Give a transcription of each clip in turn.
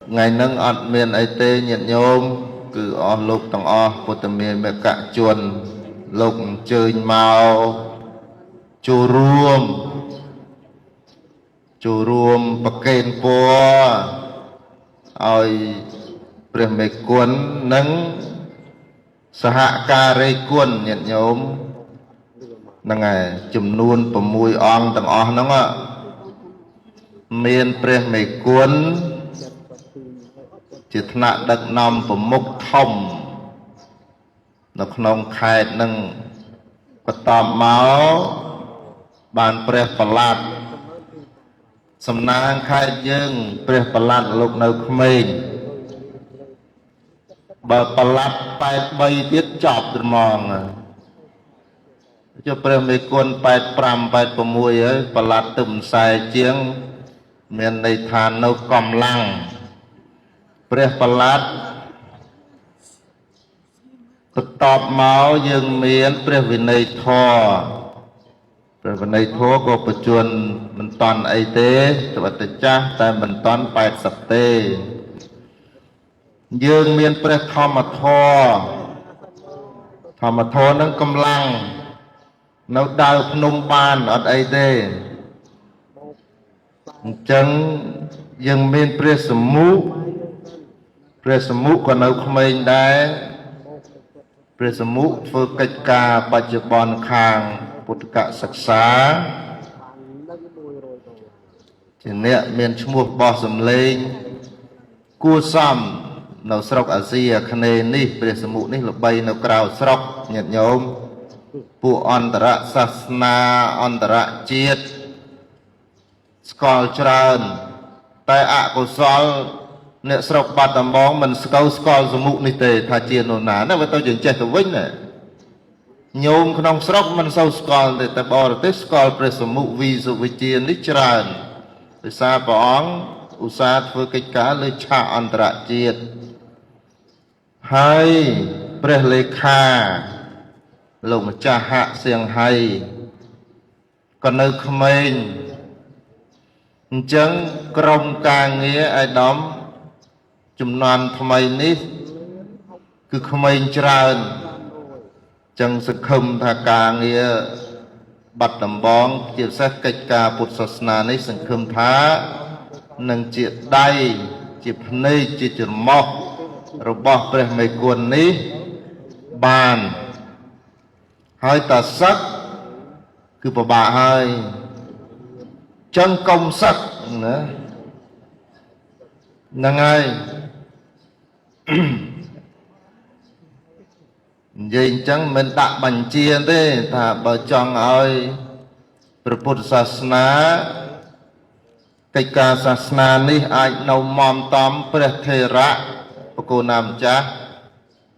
ថ្ងៃហ្នឹងអត់មានអីទេញាតិញោមគឺអស់លោកទាំងអស់ពុទ្ធមេមកជនលោកអញ្ជើញមកចូលរួមចូលរួមប្រគេនពរឲ្យព្រះមេគុណនិងសហការីគុណញាតិញោមហ្នឹងហើយចំនួន6អង្គទាំងអស់ហ្នឹងមានព្រះមេគុណជាថ្នាក់ដឹកនាំប្រមុខធំនៅក្នុងខេត្តនឹងបន្តមកបានព្រះប្រឡាត់សំណាងខេត្តយើងព្រះប្រឡាត់លោកនៅក្មេងបើប្រឡាត់83ទៀតចប់ត្មងចុះព្រះមេគុណ85 86ហើយប្រឡាត់ទឹមខ្សែជាងមានន័យថានៅកម្លាំងព្រះប្រឡាត់បន្ទាប់មកយើងមានព្រះវិន័យធម៌ព្រះវិន័យធម៌ក៏បញ្ជន់មិនតន់អីទេត្បិតតែចាស់តែមិនតន់80ទេយើងមានព្រះធម្មធម៌ធម្មធម៌នឹងកម្លាំងនៅដើរភ្នំបានអត់អីទេអញ្ចឹងយើងមានព្រះសមុព្រះសមុក៏នៅក្មេងដែរព្រះសមុធ្វើកិច្ចការបច្ចុប្បន្នខាងពុទ្ធកសិក្សាជាអ្នកមានឈ្មោះបោះសំលេងគួសមនៅស្រុកអាស៊ីអាគ្នេយ៍នេះព្រះសមុនេះល្បីនៅក្រៅស្រុកញាតិញោមពួកអន្តរសាសនាអន្តរជាតិស្គាល់ច្រើនតែអកុសលអ្នកស្រុកបាត់ដំបងមិនស្គាល់សមុនេះទេថាជានរណាណាវាទៅជាចេះទៅវិញណាញោមក្នុងស្រុកមិនសូវស្គាល់ទេតែបរទេសស្គាល់ព្រះសមុវីសុវិជានេះច្រើនដោយសារព្រះអង្គឧស្សាហ៍ធ្វើកិច្ចការលើឆាកអន្តរជាតិហើយព្រះលេខាលោកម្ចាស់ហាក់សៀងហៃក៏នៅក្មេងអញ្ចឹងក្រុមការងារអាយដាមចំនួនថ្មីនេះគឺក្មេងច្រើនចឹងសង្ឃឹមថាការងារបាត់ដំបងជាពិសេសកិច្ចការពុទ្ធសាសនានេះសង្ឃឹមថានឹងជាដៃជាភ្នែកជាច្រមុះរបស់ព្រះមេគុណនេះបានហើយតាសឹកគឺពិបាកហើយចឹងកុំសឹកណាហ្នឹងហើយនិយាយអញ្ចឹងមិនដាក់បញ្ជាទេថាបើចង់ឲ្យព្រះពុទ្ធសាសនាកិច្ចការសាសនានេះអាចនៅមមតំព្រះថេរៈបកូណាម្ចាស់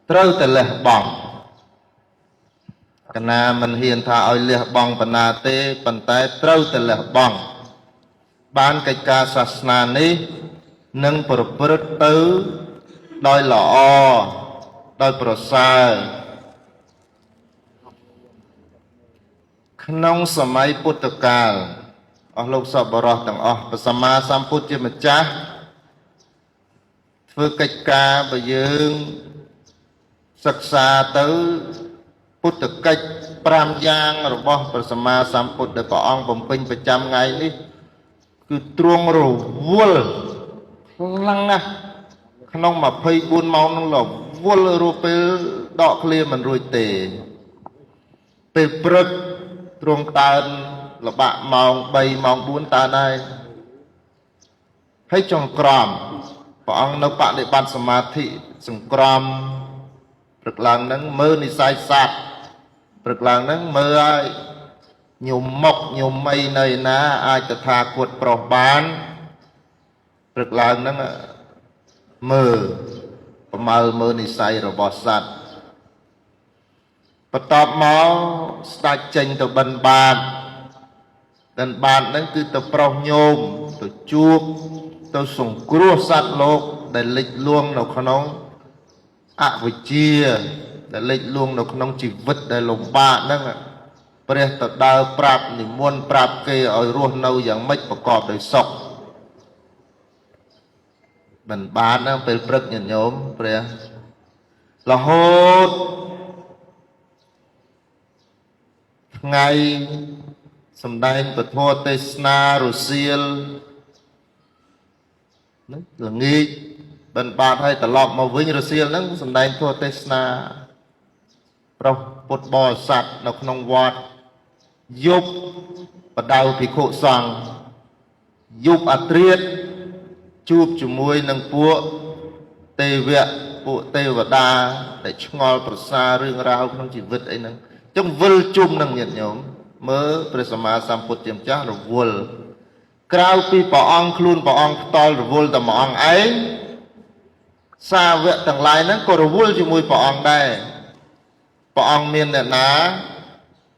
ត្រូវតែលះបង់កណាមិនហ៊ានថាឲ្យលះបង់បណ្ណាទេប៉ុន្តែត្រូវតែលះបង់បានកិច្ចការសាសនានេះនឹងប្រព្រឹត្តទៅដោយល្អដោយប្រសើរក្នុងសម័យពុទ្ធកាលអស់លោកសប្បុរសទាំងអស់ព្រះសម្មាសម្ពុទ្ធជាម្ចាស់ធ្វើកិច្ចការបើយើងសិក្សាទៅពុទ្ធកិច្ច5យ៉ាងរបស់ព្រះសម្មាសម្ពុទ្ធដែលព្រះអង្គបំពេញប្រចាំថ្ងៃនេះគឺទ្រង់រវល់ខ្លាំងណាស់ក្នុង24ម៉ោងនឹងរវល់រួពេលដកឃ្លាមិនរួចទេពេលព្រឹកទ្រង់តើនលបាក់ម៉ោង3ម៉ោង4តើនហើយហើយចុងក្រមព្រះអង្គនៅបដិបត្តិសមាធិសង្ក្រមព្រឹកឡើងហ្នឹងមើលនិស័យសត្វព្រឹកឡើងហ្នឹងមើលឲ្យញោមមុកញោមមីនៅណាអាចតថាគតប្រុសបានព្រឹកឡើងហ្នឹងមើលប្រមើលមើលនិស័យរបស់សត្វបន្ទាប់មកស្ដេចចេញទៅបិណ្ឌបាតបិណ្ឌបាតហ្នឹងគឺទៅប្រុសញោមទៅជួបទៅសង្គ្រោះសត្វលោកដែលលិចលួងនៅក្នុងអវិជ្ជាដែលលិចលួងនៅក្នុងជីវិតដែលលំបាកហ្នឹងព្រះទៅដើរប្រាប់និមន្តប្រាប់គេឲ្យរស់នៅយ៉ាងម៉េចប្រកបដោយសុខ មិនបានណាពេលព្រឹកញាតិញោមព្រះរហូតថ្ងៃសម្ដែងពធទេសនារសៀលហ្នឹងល្ងាចបិណ្ឌបាតឲ្យត្រឡប់មកវិញរសៀលហ្នឹងសម្ដែងធម៌ទេសនាប្រុសពុទ្ធបរិស័ទនៅក្នុងវត្តយប់បដៅភិក្ខុសង្ឃយប់អាត្រៀតជួបជាមួយនឹងពួកទេវៈពួកទេវតាដែលឆ្ងល់ប្រសារឿងរ៉ាវក្នុងជីវិតអីហ្នឹងអញ្ចឹងវិលជុំនឹងញាតិញោមមើលព្រះសម្មាសម្ពុទ្ធជាម្ចាស់រវល់ក្រៅពីព្រះអង្គខ្លួនព្រះអង្គផ្ទាល់រវល់តែមួយអង្គឯងសាវកទាំងឡាយហ្នឹងក៏រវល់ជាមួយព្រះអង្គដែរព្រះអង្គមានអ្នកណា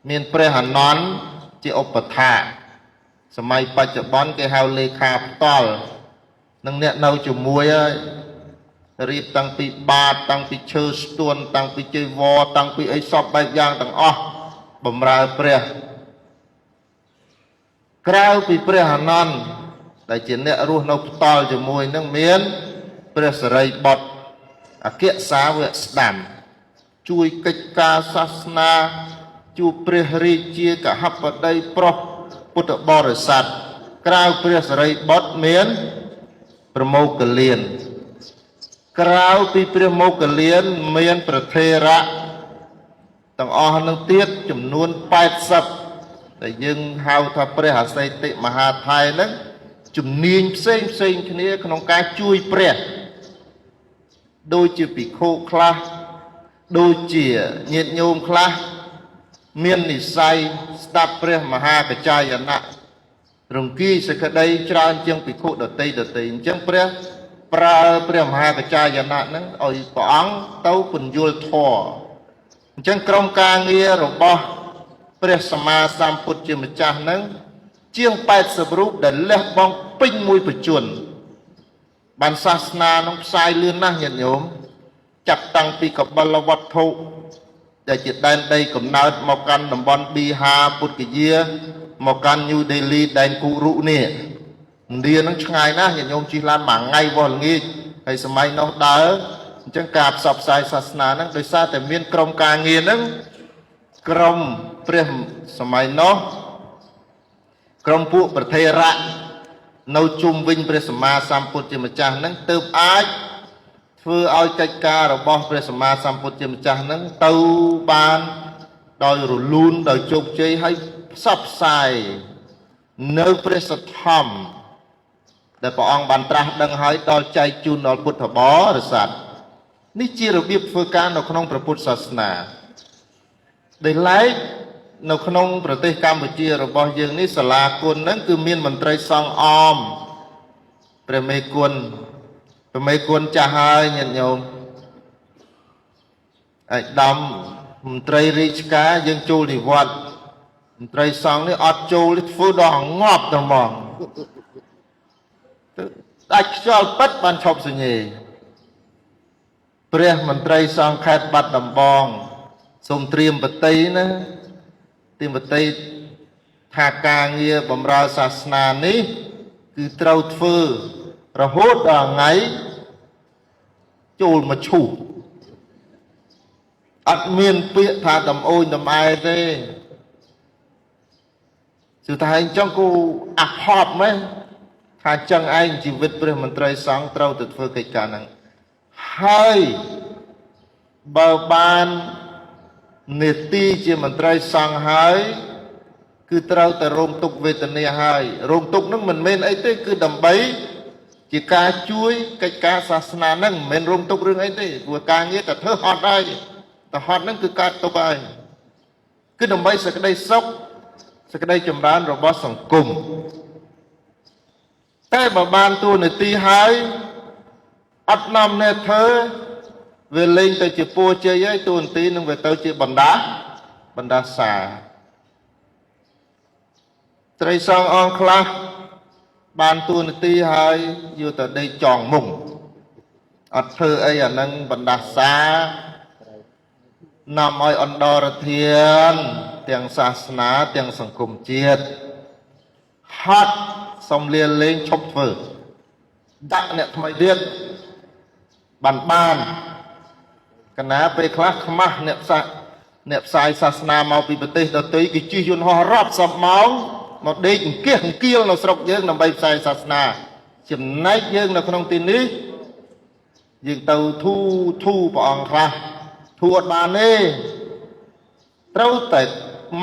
មានព្រះអានន្ទជាឧបថាសម័យបច្ចុប្បន្នគេហៅលេខាផ្ទាល់នឹងអ្នកនៅជាមួយហើយរៀបតាំងពីបាតតាំងពីឈើស្ទួនតាំងពីចីវរតាំងពីអីសពបែបយ៉ាងទាំងអស់បំរើព្រះក្រៅពីព្រះអានន្ទដែលជាអ្នករស់នៅផ្ទាល់ជាមួយនឹងមានព្រះសិរីបុត្រអគ្គសាវកស្ដាំជួយកិច្ចការសាសនាជួបព្រះរាជាកហបតីប្រុសពុទ្ធបរិស័ទក្រៅព្រះសិរីបុត្រមានព្រះមោគលានក្រៅពីព្រះមោគលានមានព្រះថេរៈទាំងអស់នឹងទៀតចំនួន80ដែលយើងហៅថាព្រះអសេតិមហាថៃហ្នឹងជំនាញផ្សេងផ្សេងគ្នាក្នុងការជួយព្រះដូចជាភិក្ខុខ្លះដូចជាញាតិញោមខ្លះមាននិស័យស្ដាប់ព្រះមហាកច្ចាយណៈរង្គីសក្តីច្រើនជាងភិក្ខុដតីដតីអញ្ចឹងព្រះប្រើព្រះមហាកច្ចាយណៈហ្នឹងឲ្យព្រះអង្គទៅពន្យល់ធម៌អញ្ចឹងក្រុមការងាររបស់ព្រះសម្មាសម្ពុទ្ធជាម្ចាស់ហ្នឹងជាង80រូបដែលលះបង់ពេញមួយប្រជជនបានសាសនានឹងផ្សាយលឿនណាស់ញាតិញោមចាប់តាំងពីកបិលវត្ថុដែលជាដែនដីកំណើតមកកាន់តំបន់ប៊ីហាពុទ្ធគយាមកកាន់ញូដេលីដែនគូរុនេះឥណ្ឌានឹងឆ្ងាយណាស់ញាតិញោមជិះឡានមួយថ្ងៃវាស់ល្ងាចហើយសម័យនោះដើរអញ្ចឹងការផ្សព្វផ្សាយសាសនាហ្នឹងដោយសារតែមានក្រុមការងារហ្នឹងក្រុមព្រះសម័យនោះក្រុមពួកប្រធេរៈនៅជុំវិញព្រះសម្មាសម្ពុទ្ធជាម្ចាស់ហ្នឹងទើបអាចធ្វើឲ្យកិច្ចការរបស់ព្រះសម្មាសម្ពុទ្ធជាម្ចាស់ហ្នឹងទៅបានដោយរលូនដោយជោគជ័យហើយផ្សព្វផ្សាយនៅព្រះសទ្ធំដែលព្រះអង្គបានត្រាស់ដឹងហើយដល់ចែកជូនដល់ពុទ្ធបរិស័ទនេះជារបៀបធ្វើការនៅក្នុងព្រះពុទ្ធសាសនាដោយឡែកនៅក្នុងប្រទេសកម្ពុជារបស់យើងនេះសាលាគុណហ្នឹងគឺមានមន្ត្រីសង្ឃអមព្រះមេគុណព្រះមេគុណចាស់ហើយញាតិញោមឯកឧត្តមមន្ត្រីរាជការយើងចូលនិវត្តន៍មន្ត្រីសង្ឃនេះអត់ចូលធ្វើដល់ងាប់ទៅហ្មងទៅដាច់ខ្យល់ពិតបានឈប់សញ្ញេព្រះមន្ត្រីសង្ឃខេត្តបាត់ដំបងសូមត្រៀមបតីណាត្រៀមបតីថាការងារបម្រើសាសនានេះគឺត្រូវធ្វើរហូតដល់ថ្ងៃចូលមកឈូសអត់មានពាក្យថាតំអូនតំអែទេគឺថាអញ្ចឹងគូអភ័ព្វមែនថាចឹងឯងជីវិតព្រះមន្ត្រីសង្ឃត្រូវទៅធ្វើកិច្ចការហ្នឹងហើយបើបាននេតិជាមន្ត្រីសង្ឃហើយគឺត្រូវតែរងទុក្ខវេទនាហើយរងទុក្ខហ្នឹងមិនមែនអីទេគឺដើម្បីជាការជួយកិច្ចការសាសនាហ្នឹងមិនមែនរងទុក្ខរឿងអីទេព្រោះការងារតែធ្វើហត់ហើយតែហត់ហ្នឹងគឺកើតទុក្ខហើយគឺដើម្បីសេចក្តីសុខសេចក្តីចម្រើនរបស់សង្គមតែបើបានតួនាទីហើយអត់នាំអ្នកធ្វើវាលែងទៅជាពួរជ័យហើយតួនាទីនឹងវាទៅជាបណ្ដាសាត្រីសង្ឃអង្គខ្លះបានតួនាទីហើយយកទៅដេកចងមុងអត់ធ្វើអីអានឹងបណ្ដាសានាំឲ្យអន្តរធានទាំងសាសនាទាំងសង្គមជាតិហត់សំលាលែងឈប់ធ្វើ ដាក់អ្នកថ្មីទៀតបានបានកណាពេលខ្លះខ្មាស់អ្នកផ្សាយអ្នកផ្សាយសាសនាមកពីប្រទេសដទៃគេជិះយន្តហោះរាប់សិបម៉ោងមកដេកអង្គាសអង្គាលនៅស្រុកយើងដើម្បីផ្សាយសាសនាចំណែកយើងនៅក្នុងទីនេះយើងទៅធូធូព្រះអង្គខ្លះធូអត់បានទេត្រូវតែ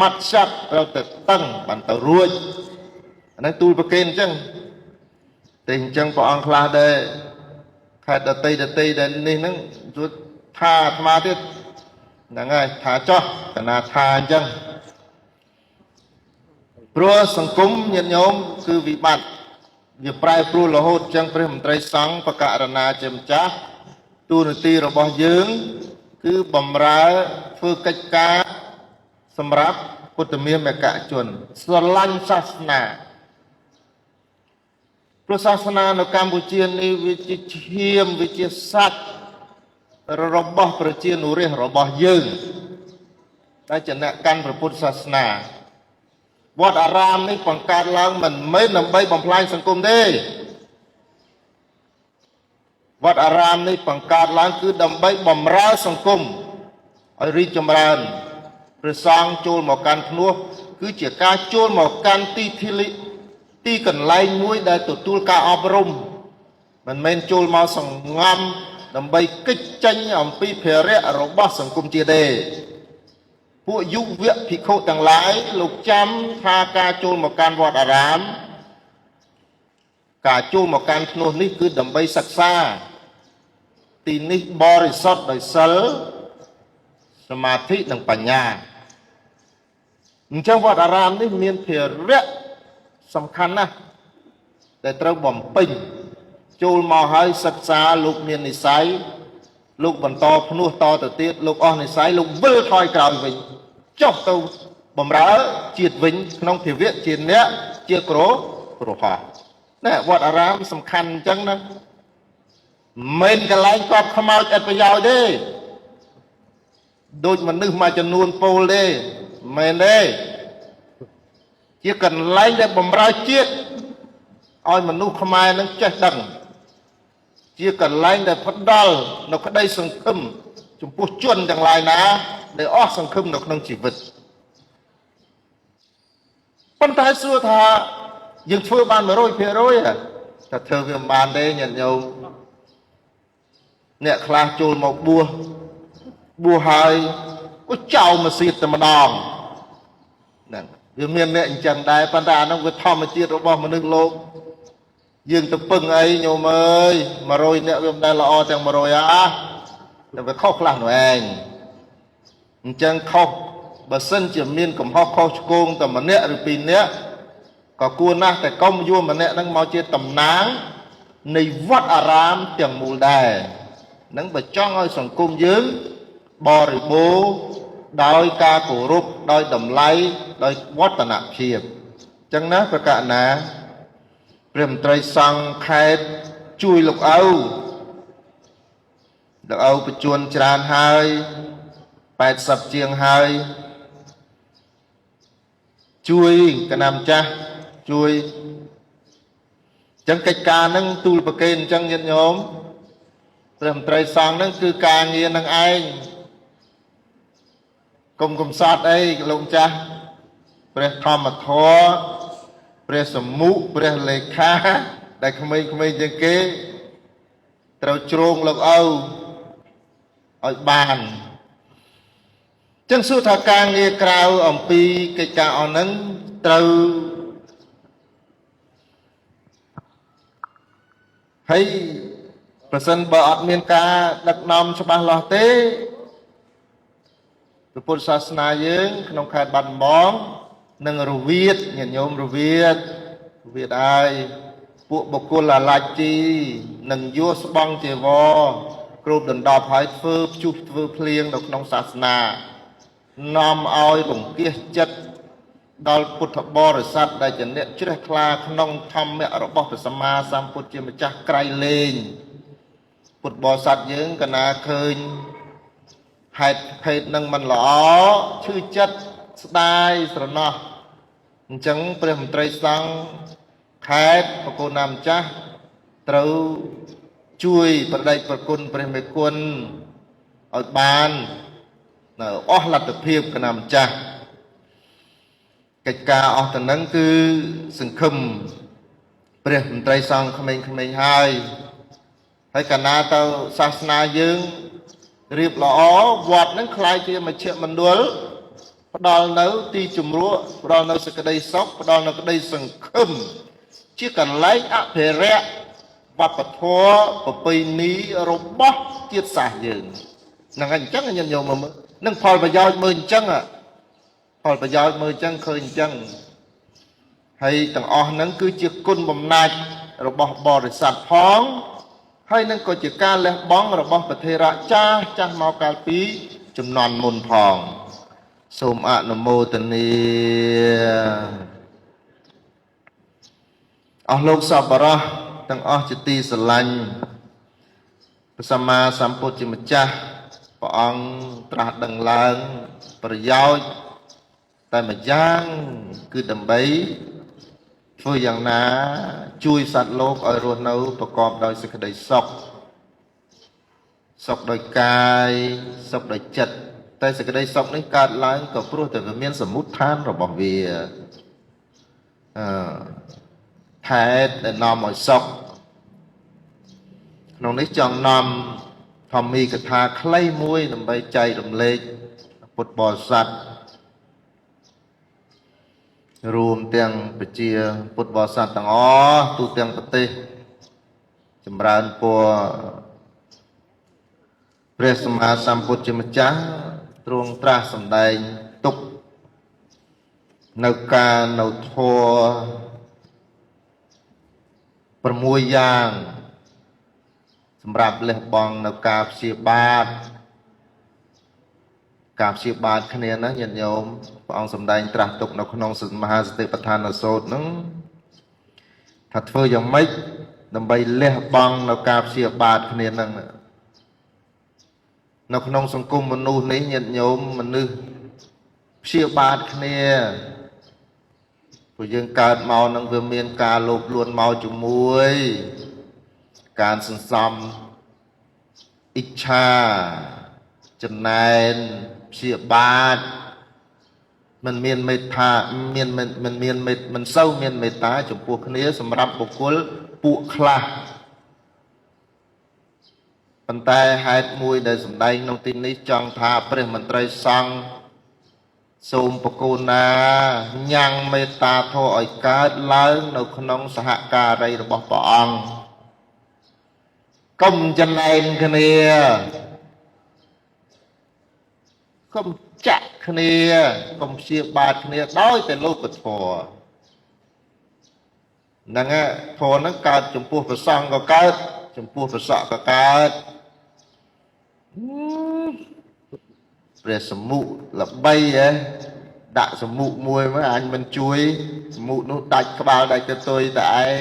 ម៉ាត់ឆាត់ត្រូវតែតឹងបានទៅរួចអាហ្នឹងទូលប្រគេនអញ្ចឹងតែអញ្ចឹងព្រះអង្គខ្លះដែរខេត្តដតីដតីដែលនេះហ្នឹងជួយថាអាត្មាទៀតហ្នឹងហើយថាចោះកណាថាអញ្ចឹងព្រោះសង្គមញាតិញោមគឺវិបត្តិវាប្រែប្រួលរហូតអញ្ចឹងព្រះមន្ត្រីសង្ឃបករណាជាម្ចាស់ទូនាទីរបស់យើងគឺបំរើធ្វើកិច្ចការសម្រាប់ពុទ្ធមាមកជនស្រឡាញ់សាសនាព្រោះសាសនានៅកម្ពុជានេះវាជាឈាមវាជាសាច់របស់ប្រជានុរាស្ត្ររបស់យើងដែលជាអ្នកកាន់ព្រះពុទ្ធសាសនាវត្តអារាមនេះបង្កើតឡើងមិនមែនដើម្បីបំផ្លាញសង្គមទេវត្តអារាមនេះបង្កើតឡើងគឺដើម្បីបំរើសង្គមឲ្យរីកចម្រើនព្រះសង្ឃចូលមកកាន់ភ្នោះគឺជាការចូលមកកាន់ទីធិលិទីកន្លែងមួយដែលទទួលការអប់រំមិនមែនចូលមកសង្ងំដើម្បីកិច្ចចេញអំពីភារៈរបស់សង្គមជាតិទេពួកយុវភិក្ខុទាំងឡាយលោកចាំថាការចូលមកកាន់វត្តអារាមការចូលមកកាន់ភ្នោះនេះគឺដើម្បីសិក្សាទីនេះបរិសុទ្ធដោយសិលសមាធិនិងបញ្ញាអញ្ចឹងវត្តអារាមនេះមានភារៈសំខាន់ណាស់ដែលត្រូវបំពេញចូលមកហើយសិក្សាលោកមាននិស័យលោកបន្តភ្នោះតទៅទៀតលោកអស់និស័យលោកវិលថយក្រោយវិញចុះទៅបំរើជាតិវិញក្នុងភាវៈជាអ្នកជាគ្រហស្ថណែវត្តអារាមសំខាន់អញ្ចឹងណាមិនកន្លែងកប់ខ្មោចឥតប្រយោជន៍ទេដូចមនុស្សមួយចំនួនពោលទេមែនទេជាកន្លែងដែលបំរើជាតិឲ្យមនុស្សខ្មែរនឹងចេះដឹងជាកន្លែងដែលផ្ដល់នៅក្តីសង្ឃឹមចំពោះជនទាំងឡាយណាដែលអស់សង្ឃឹមនៅក្នុងជីវិតប៉ុន្តែសួរថាយើងធ្វើបាន 100% តែធ្វើវាមិនបានទេញាតិញោមអ្នកខ្លះចូលមកបួសបួសហើយក៏ចោលមកសៀតតែម្ដងហ្នឹងវាមានអ្នកអញ្ចឹងដែរប៉ុន្តែអានោះវាធម្មជាតិរបស់មនុស្សលោកយើងទៅពឹងអីញោមអើយ100អ្នកវាមិនដែលល្អទាំង100អាតែវាខុសខ្លះនោះឯងអញ្ចឹងខុសបើសិនជាមានកំហុសខុសឆ្គងតែម្នាក់ឬពីរនាក់ក៏គួរណាស់តែកុំយកម្នាក់ហ្នឹងមកជាតំណាងនៃវត្តអារាមទាំងមូលដែរនឹងបើចង់ឲ្យសង្គមយើងបរិបូរណ៍ដោយការគោរពដោយតម្លៃដោយវឌ្ឍនភាពអញ្ចឹងណាប្រកាសណាព្រះមន្ត្រីសង្ឃខេត្តជួយលោកឪលោកឪបញ្ជួនច្រើនហើយ80ជាងហើយជួយកណាម្ចាស់ជួយអញ្ចឹងកិច្ចការហ្នឹងទូលប្រគេនអញ្ចឹងញាតិញោមព្រះមន្ត្រីសង្ឃហ្នឹងគឺការងារនឹងឯងកុំកំសត់អីលោកម្ចាស់ព្រះធម្មធម៌ព្រះសមុព្រះលេខាដែលក្មេងៗជាងគេត្រូវជ្រងលោកឪឲ្យបានចឹងសួរថាការងារក្រៅអំពីកិច្ចការអស់ហ្នឹងត្រូវហើយប្រសិនបើអត់មានការដឹកនាំច្បាស់លាស់ទេព្រះពុទ្ធសាសនាយើងក្នុងខេត្តបាត់ដំបងនឹងរវៀតញាតិញោមរវៀតរវៀតហើយពួកបុគ្គលអាឡាជីនឹងយកស្បង់ចីវរគ្របដណ្ដប់ហើយធ្វើព្យុះធ្វើភ្លៀងនៅក្នុងសាសនានាំឲ្យរង្គៀសចិត្តដល់ពុទ្ធបរិស័ទដែលជាអ្នកជ្រះថ្លាក្នុងធម្មៈរបស់ព្រះសម្មាសម្ពុទ្ធជាម្ចាស់ក្រៃលែងពុទ្ធបរិស័ទយើងកណាឃើញហេតុភេទនឹងមិនល្អឈឺចិត្តស្ដាយស្រណោះអញ្ចឹងព្រះមន្ត្រីសង្ឃខេត្តបកូនណាម្ចាស់ ត្រូវជួយប្រដេចប្រគុណព្រះមេគុណឲ្យបាននៅអស់លទ្ធភាពគណៈម្ចាស់កិច្ចការអស់ទៅនឹងគឺសង្ឃឹមព្រះមន្ត្រីសង្ឃក្មេងៗហើយហើយកាលណាទៅសាសនាយើងរៀបល្អវត្តនឹងក្លាយជាមជ្ឈមណ្ឌលផ្ដល់នៅទីជំរកផ្ដល់នៅសេចក្តីសុខផ្ដល់នៅក្តីសង្ឃឹមជាកន្លែងអភិរក្សវប្បធម៌ប្រពៃណីរបស់ជាតិសាសន៍យើងហ្នឹងហើយអញ្ចឹងញាតិញោមមើលនឹងផលប្រយោជន៍មើលអញ្ចឹងផលប្រយោជន៍មើលអញ្ចឹងឃើញអញ្ចឹងហើយទាំងអស់ហ្នឹងគឺជាគុណបំណាច់របស់បរិស័ទផងហើយនឹងក៏ជាការលះបង់របស់ប្រធេរៈចាស់ចាស់មកកាលពីចំនួនមុនផងសូមអនុមោទនាអស់លោកសប្បុរសទាំងអស់ជាទីស្រឡាញ់ព្រះសម្មាសម្ពុទ្ធជាម្ចាស់ព្រះអង្គត្រាស់ដឹងឡើងប្រយោជន៍តែម្យ៉ាងគឺដើម្បីធ្វើយ៉ាងណាជួយសត្វលោកឲ្យរស់នៅប្រកបដោយសេចក្តីសុខសុខដោយកាយសុខដោយចិត្តតែសេចក្តីសុខនេះកើតឡើងក៏ព្រោះតែវាមានសមុទ្ឋានរបស់វាអឺហេតុដែលនាំឲ្យសុខក្នុងនេះចង់នាំធម្មីកថាខ្លីមួយដើម្បីចែករំលែកពុទ្ធបរិស័ទរួមទាំងប្រជាពុទ្ធបរិស័ទទាំងអស់ទូទាំងប្រទេសចម្រើនពរព្រះសម្មាសម្ពុទ្ធជាម្ចាស់ទ្រង់ត្រាស់សម្ដែងទុកនៅការនៅធម៌6យ៉ាងសម្រាប់លះបង់នៅការព្យាបាទការព្យាបាទគ្នាណាញាតិញោមព្រះអង្គសម្ដែងត្រាស់ទុកនៅក្នុងមហាសតិប្បដ្ឋានសូត្រហ្នឹងថាធ្វើយ៉ាងម៉េចដើម្បីលះបង់នៅការព្យាបាទគ្នាហ្នឹងនៅក្នុងសង្គមមនុស្សនេះញាតិញោមមនុស្សព្យាបាទគ្នាព្រោះយើងកើតមកនឹងវាមានការលោភលួនមកជាមួយការសន្សំអិច្ឆាចំណែនព្យាបាទមិនមានមេត្តាមានមិនមានមិនសូវមានមេត្តាចំពោះគ្នាសម្រាប់បុគ្គលពួកខ្លះប៉ុន្តែហេតុមួយដែលសម្ដែងក្នុងទីនេះចង់ថាព្រះមន្ត្រីសង្ឃសូមប្រគល់ណាញ៉ាំងមេត្តាធម៌ឲ្យកើតឡើងនៅក្នុងសហការីរបស់ព្រះអង្គកុំចំណែនគ្នាកុំចាក់គ្នាកុំព្យាបាទគ្នាដោយតែលោកធម៌ហ្នឹងធម៌ហ្នឹងកើតចំពោះព្រះសង្ឃក៏កើតចំពោះព្រះសង្ឃក៏កើតព្រះសមុល្បីហ៎ដាក់សមុមួយមកអញមិនជួយសមុនោះដាច់ក្បាលដាច់កតុយតែឯង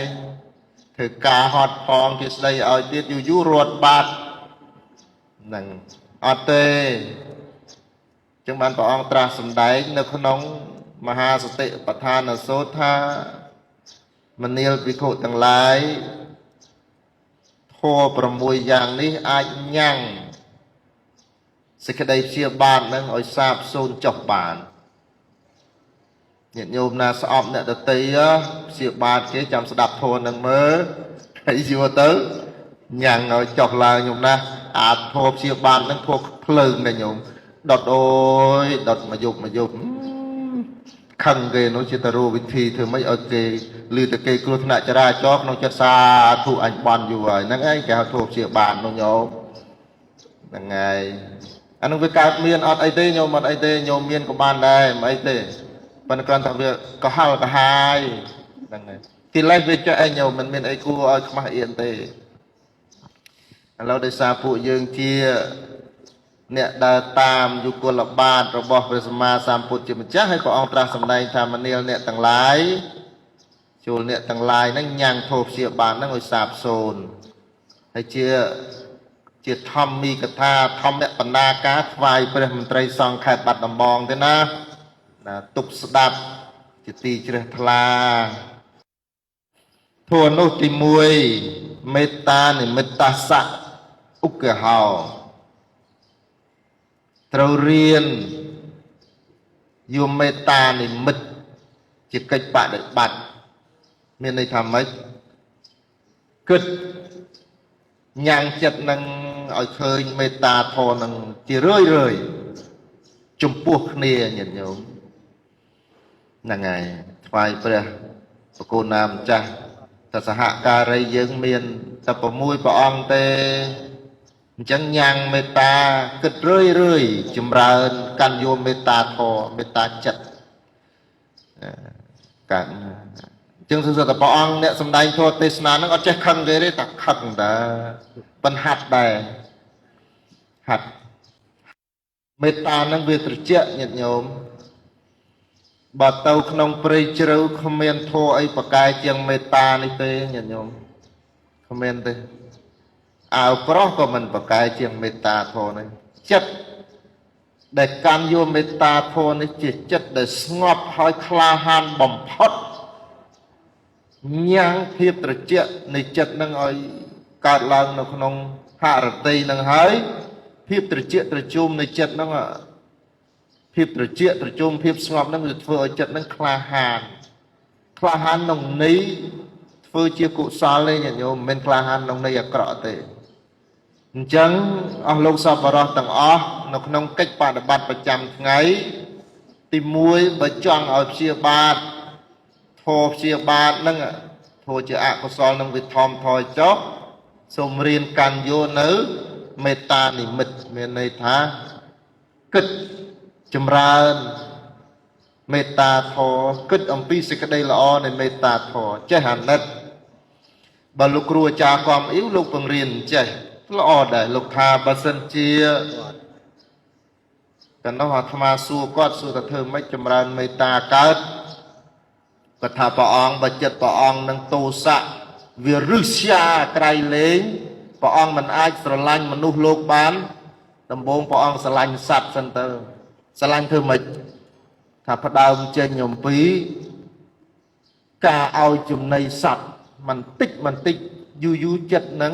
ធ្វើការហត់ផងគេស្ដីឲ្យទៀតយូរយូររត់បាត់ហ្នឹងអត់ទេចឹងបានព្រះអង្គត្រាស់សម្ដែងនៅក្នុងមហាសតិប្បដ្ឋានសូត្រថាមនាលភិក្ខុទាំងឡាយធម៌6យ៉ាងនេះអាចញ៉ាំងសេចក្តីព្យាបាទនឹងឲ្យសាបសូន្យចុះបានញាតិញោមណាស្អប់អ្នកដតីព្យាបាទគេចាំស្ដាប់ធម៌នឹងមើលហើយយល់ទៅញ៉ាំងឲ្យចុះឡើងញោមណាអាធម៌ព្យាបាទនឹងធម៌ភ្លើងណាញោមដុតអូយដុតមកយប់មកយប់ខឹងគេនោះជាតរវិធីធ្វើម៉េចឲ្យគេឮតែគេគ្រោះថ្នាក់ចរាចរណ៍ក្នុងចិត្តសាធុអញបន់យូរហើយហ្នឹងឯងគេហៅធម៌ព្យាបាទនោះញោមហ្នឹងហើយអានោះវាកើតមានអត់អីទេញោមអត់អីទេញោមមានក៏បានដែរមិនអីទេប៉ុន្តែគ្រាន់តែវាកុហលកាហាយហ្នឹងហើយកិលេសវាចេះឯងញោមមិនមានអីគួរឲ្យខ្មាស់អៀនទេឥឡូវដោយសារពួកយើងជាអ្នកដើរតាមយុគលបាតរបស់ព្រះសម្មាសម្ពុទ្ធជាម្ចាស់ហើយព្រះអង្គត្រាស់សម្ដែងថាមនាលអ្នកទាំងឡាយចូលអ្នកទាំងឡាយហ្នឹងញ៉ាំងធោព្យាបាទហ្នឹងឲ្យសាបសូន្យហើយជាធម្មីកថាធម្មបណ្ណាការថ្វាយព្រះមន្ត្រីសង្ឃខេត្តបាត់ដំបងទេណាណាទុកស្ដាប់ជាទីជ្រះថ្លាធម៌នោះទី1 មេត្តានិមិត្តសៈឧគ្គហោត្រូវរៀនយកមេត្តានិមិត្តជាកិច្ចបដិបត្តិមានន័យថាម៉េចគិតញ៉ាំងចិត្តនឹងឲ្យឃើញមេត្តាធម៌នឹងជារឿយរឿយចំពោះគ្នាញាតិញោមហ្នឹងហើយថ្វាយព្រះបកូនណាម្ចាស់តសហការីយើងមានតែ6ព្រះអង្គទេអញ្ចឹងញ៉ាំងមេត្តាគិតរឿយរឿយចម្រើនកាន់យកមេត្តាធម៌មេត្តាចិត្តកើតអញ្ចឹងគឺតែព្រះអង្គអ្នកសំដែងធម៌ទេសនាហ្នឹងអត់ចេះខឹងគេទេតែខឹងតាប៉ុន្តែហាត់ដែរហាត់មេត្តាហ្នឹងវាត្រជាក់ញាតិញោមបើទៅក្នុងព្រៃជ្រៅគ្មានធម៌អីប្រកែជាងមេត្តានេះទេញាតិញោមគ្មានទេអាវក្រោះក៏មិនប្រកែជាងមេត្តាធម៌នេះចិត្តដែលកាន់យកមេត្តាធម៌នេះជាចិត្តដែលស្ងប់ហើយក្លាហានបំផុតញ៉ាំងភាពត្រជាក់នៃចិត្តនឹងឲ្យកើតឡើងនៅក្នុងហរតីនឹងហើយភាពត្រជាក់ត្រជុំនៃចិត្តនឹងភាពត្រជាក់ត្រជុំភាពស្ងប់នឹងវាធ្វើឲ្យចិត្តនឹងក្លាហានក្លាហានក្នុងន័យធ្វើជាកុសលទេញាតិញោមមិនមែនក្លាហានក្នុងន័យអាក្រក់ទេអញ្ចឹងអស់លោកសប្បុរសទាំងអស់នៅក្នុងកិច្ចបដិបត្តិប្រចាំថ្ងៃទី1បើចង់ឲ្យព្យាបាទធម៌ព្យាបាទនឹងធម៌ជាអកុសលនឹងវាថមថយចុះសូមរៀនកាន់យកនៅមេត្តានិមិត្តមានន័យថាគិតចម្រើនមេត្តាធម៌គិតអំពីសេចក្តីល្អនៃមេត្តាធម៌ចេះអាណិតបើលោកគ្រូអាចារ្យកំអ៊ីវលោកបង្រៀនចេះល្អដែរលោកថាបើសិនជាកាលនោះអាត្មាសួរគាត់សួរថាធ្វើម៉េចចម្រើនមេត្តាកើតគាត់ថាព្រះអង្គបើចិត្តព្រះអង្គនឹងទោសៈវារឹសយាក្រៃលែងព្រះអង្គមិនអាចស្រឡាញ់មនុស្សលោកបានដំបូងព្រះអង្គស្រឡាញ់សត្វសិនទៅស្រឡាញ់ធ្វើម៉េចថាផ្ដើមចេញអំពីការឲ្យចំណីសត្វបន្តិចបន្តិចយូរយូរចិត្តនឹង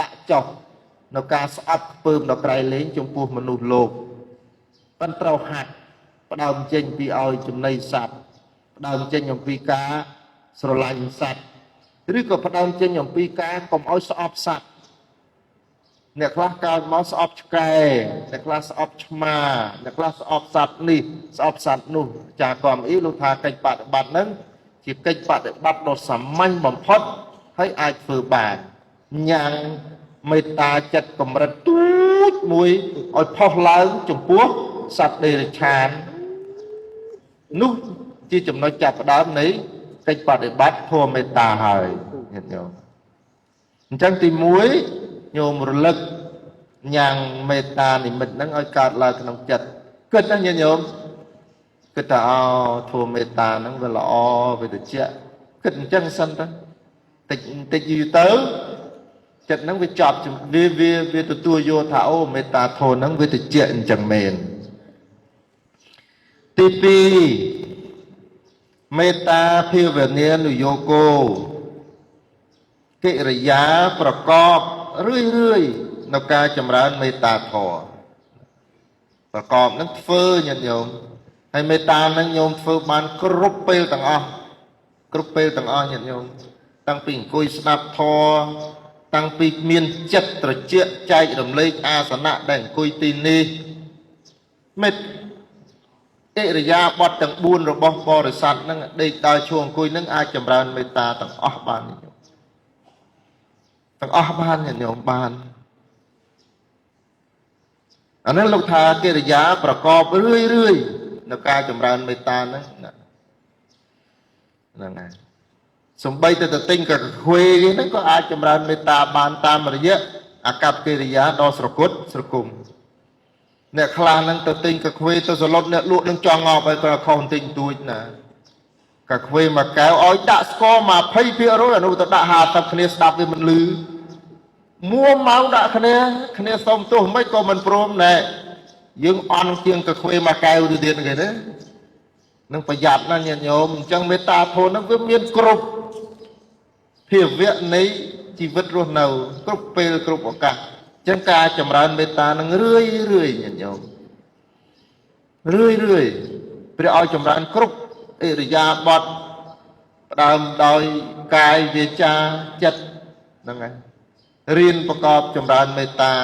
ដាក់ចុះនៅការស្អប់ខ្ពើមដល់ក្រៃលែងចំពោះមនុស្សលោកប៉ុន្តែត្រូវហាត់ផ្ដើមចេញពីឲ្យចំណីសត្វផ្ដើមចេញអំពីការស្រឡាញ់សត្វឬក៏ផ្ដើមចេញអំពីការកុំឲ្យស្អប់សត្វអ្នកខ្លះកើតមកស្អប់ឆ្កែអ្នកខ្លះស្អប់ឆ្មាអ្នកខ្លះស្អប់សត្វនេះស្អប់សត្វនោះចាកំអ៊ីលោកថាកិច្ចបដិបត្តិហ្នឹងជាកិច្ចបដិបត្តិដ៏សាមញ្ញបំផុតហើយអាចធ្វើបានញ៉ាំងមេត្តាចិត្តកម្រិតទូចមួយឲ្យផុសឡើងចំពោះសត្វតិរច្ឆាននោះជាចំណុចចាប់ផ្ដើមនៃកិច្ចបដិបត្តិធម៌មេត្តាហើយញាតិញោមអញ្ចឹងទី1ញោមរលឹកញ៉ាំងមេត្តានិមិត្តហ្នឹងឲ្យកើតឡើងក្នុងចិត្តគិតណាញាតិញោមគិតថាអូធម៌មេត្តាហ្នឹងវាល្អវាត្រជាក់គិតអញ្ចឹងសិនទៅតិចតិចយូរទៅចិត្តហ្នឹងវាចប់វាវាវាទទួលយកថាអូមេត្តាធម៌ហ្នឹងវាត្រជាក់អញ្ចឹងមែនទី2មេត្តាភាវនានុយោគោកិរិយាប្រកបរឿយរឿយនៅការចម្រើនមេត្តាធម៌ប្រកបនឹងធ្វើញាតិញោមហើយមេត្តានឹងញោមធ្វើបានគ្រប់ពេលទាំងអស់គ្រប់ពេលទាំងអស់ញាតិញោមតាំងពីអង្គុយស្ដាប់ធម៌តាំងពីមានចិត្តត្រជាក់ចែករំលែកអាសនៈដែលអង្គុយទីនេះមេត្កិរិយាបថទាំង4របស់បរិស័ទហ្នឹងដេកដើរឈរអង្គុយហ្នឹងអាចចម្រើនមេត្តាទាំងអស់បានញាតិញោមទាំងអស់បានញាតិញោមបានអានេះលោកថាកិរិយាប្រកបរឿយរឿយនៅការចម្រើនមេត្តាហ្នឹងហ្នឹងហើយសំបីទៅទិញកាហ្វេហ្នឹងក៏អាចចម្រើនមេត្តាបានតាមរយៈអាកប្បកិរិយាដ៏ស្រគត់ស្រគំអ្នកខ្លះហ្នឹងទៅទិញកាហ្វេទៅសឡុតអ្នកលក់នឹងចង់ងាប់ហើយគាត់ខុសទិញទួចណាកាហ្វេមួយកែវឲ្យដាក់ស្ករ20%អានោះទៅដាក់50គ្នាស្ដាប់វាមិនលឺមួម៉ៅដាក់គ្នាគ្នាសុំទោសមិនក៏មិនព្រមណែយើងអន់ជាងកាហ្វេមួយកែវទៅទៀតគេណានឹងប្រយ័ត្នណាញាតិញោមអញ្ចឹងមេត្តាធម៌ហ្នឹងវាមានគ្រប់ភាវៈនៃ ជីវិតរស់នៅគ្រប់ពេលគ្រប់ឱកាសអញ្ចឹងការចម្រើនមេត្តានឹងរឿយរឿយញាតិញោមរឿយរឿយព្រះឲ្យចម្រើនគ្រប់ឥរិយាបថផ្ដើមដោយកាយវាចាចិត្តហ្នឹងហើយរៀនប្រកបចម្រើនមេត្តា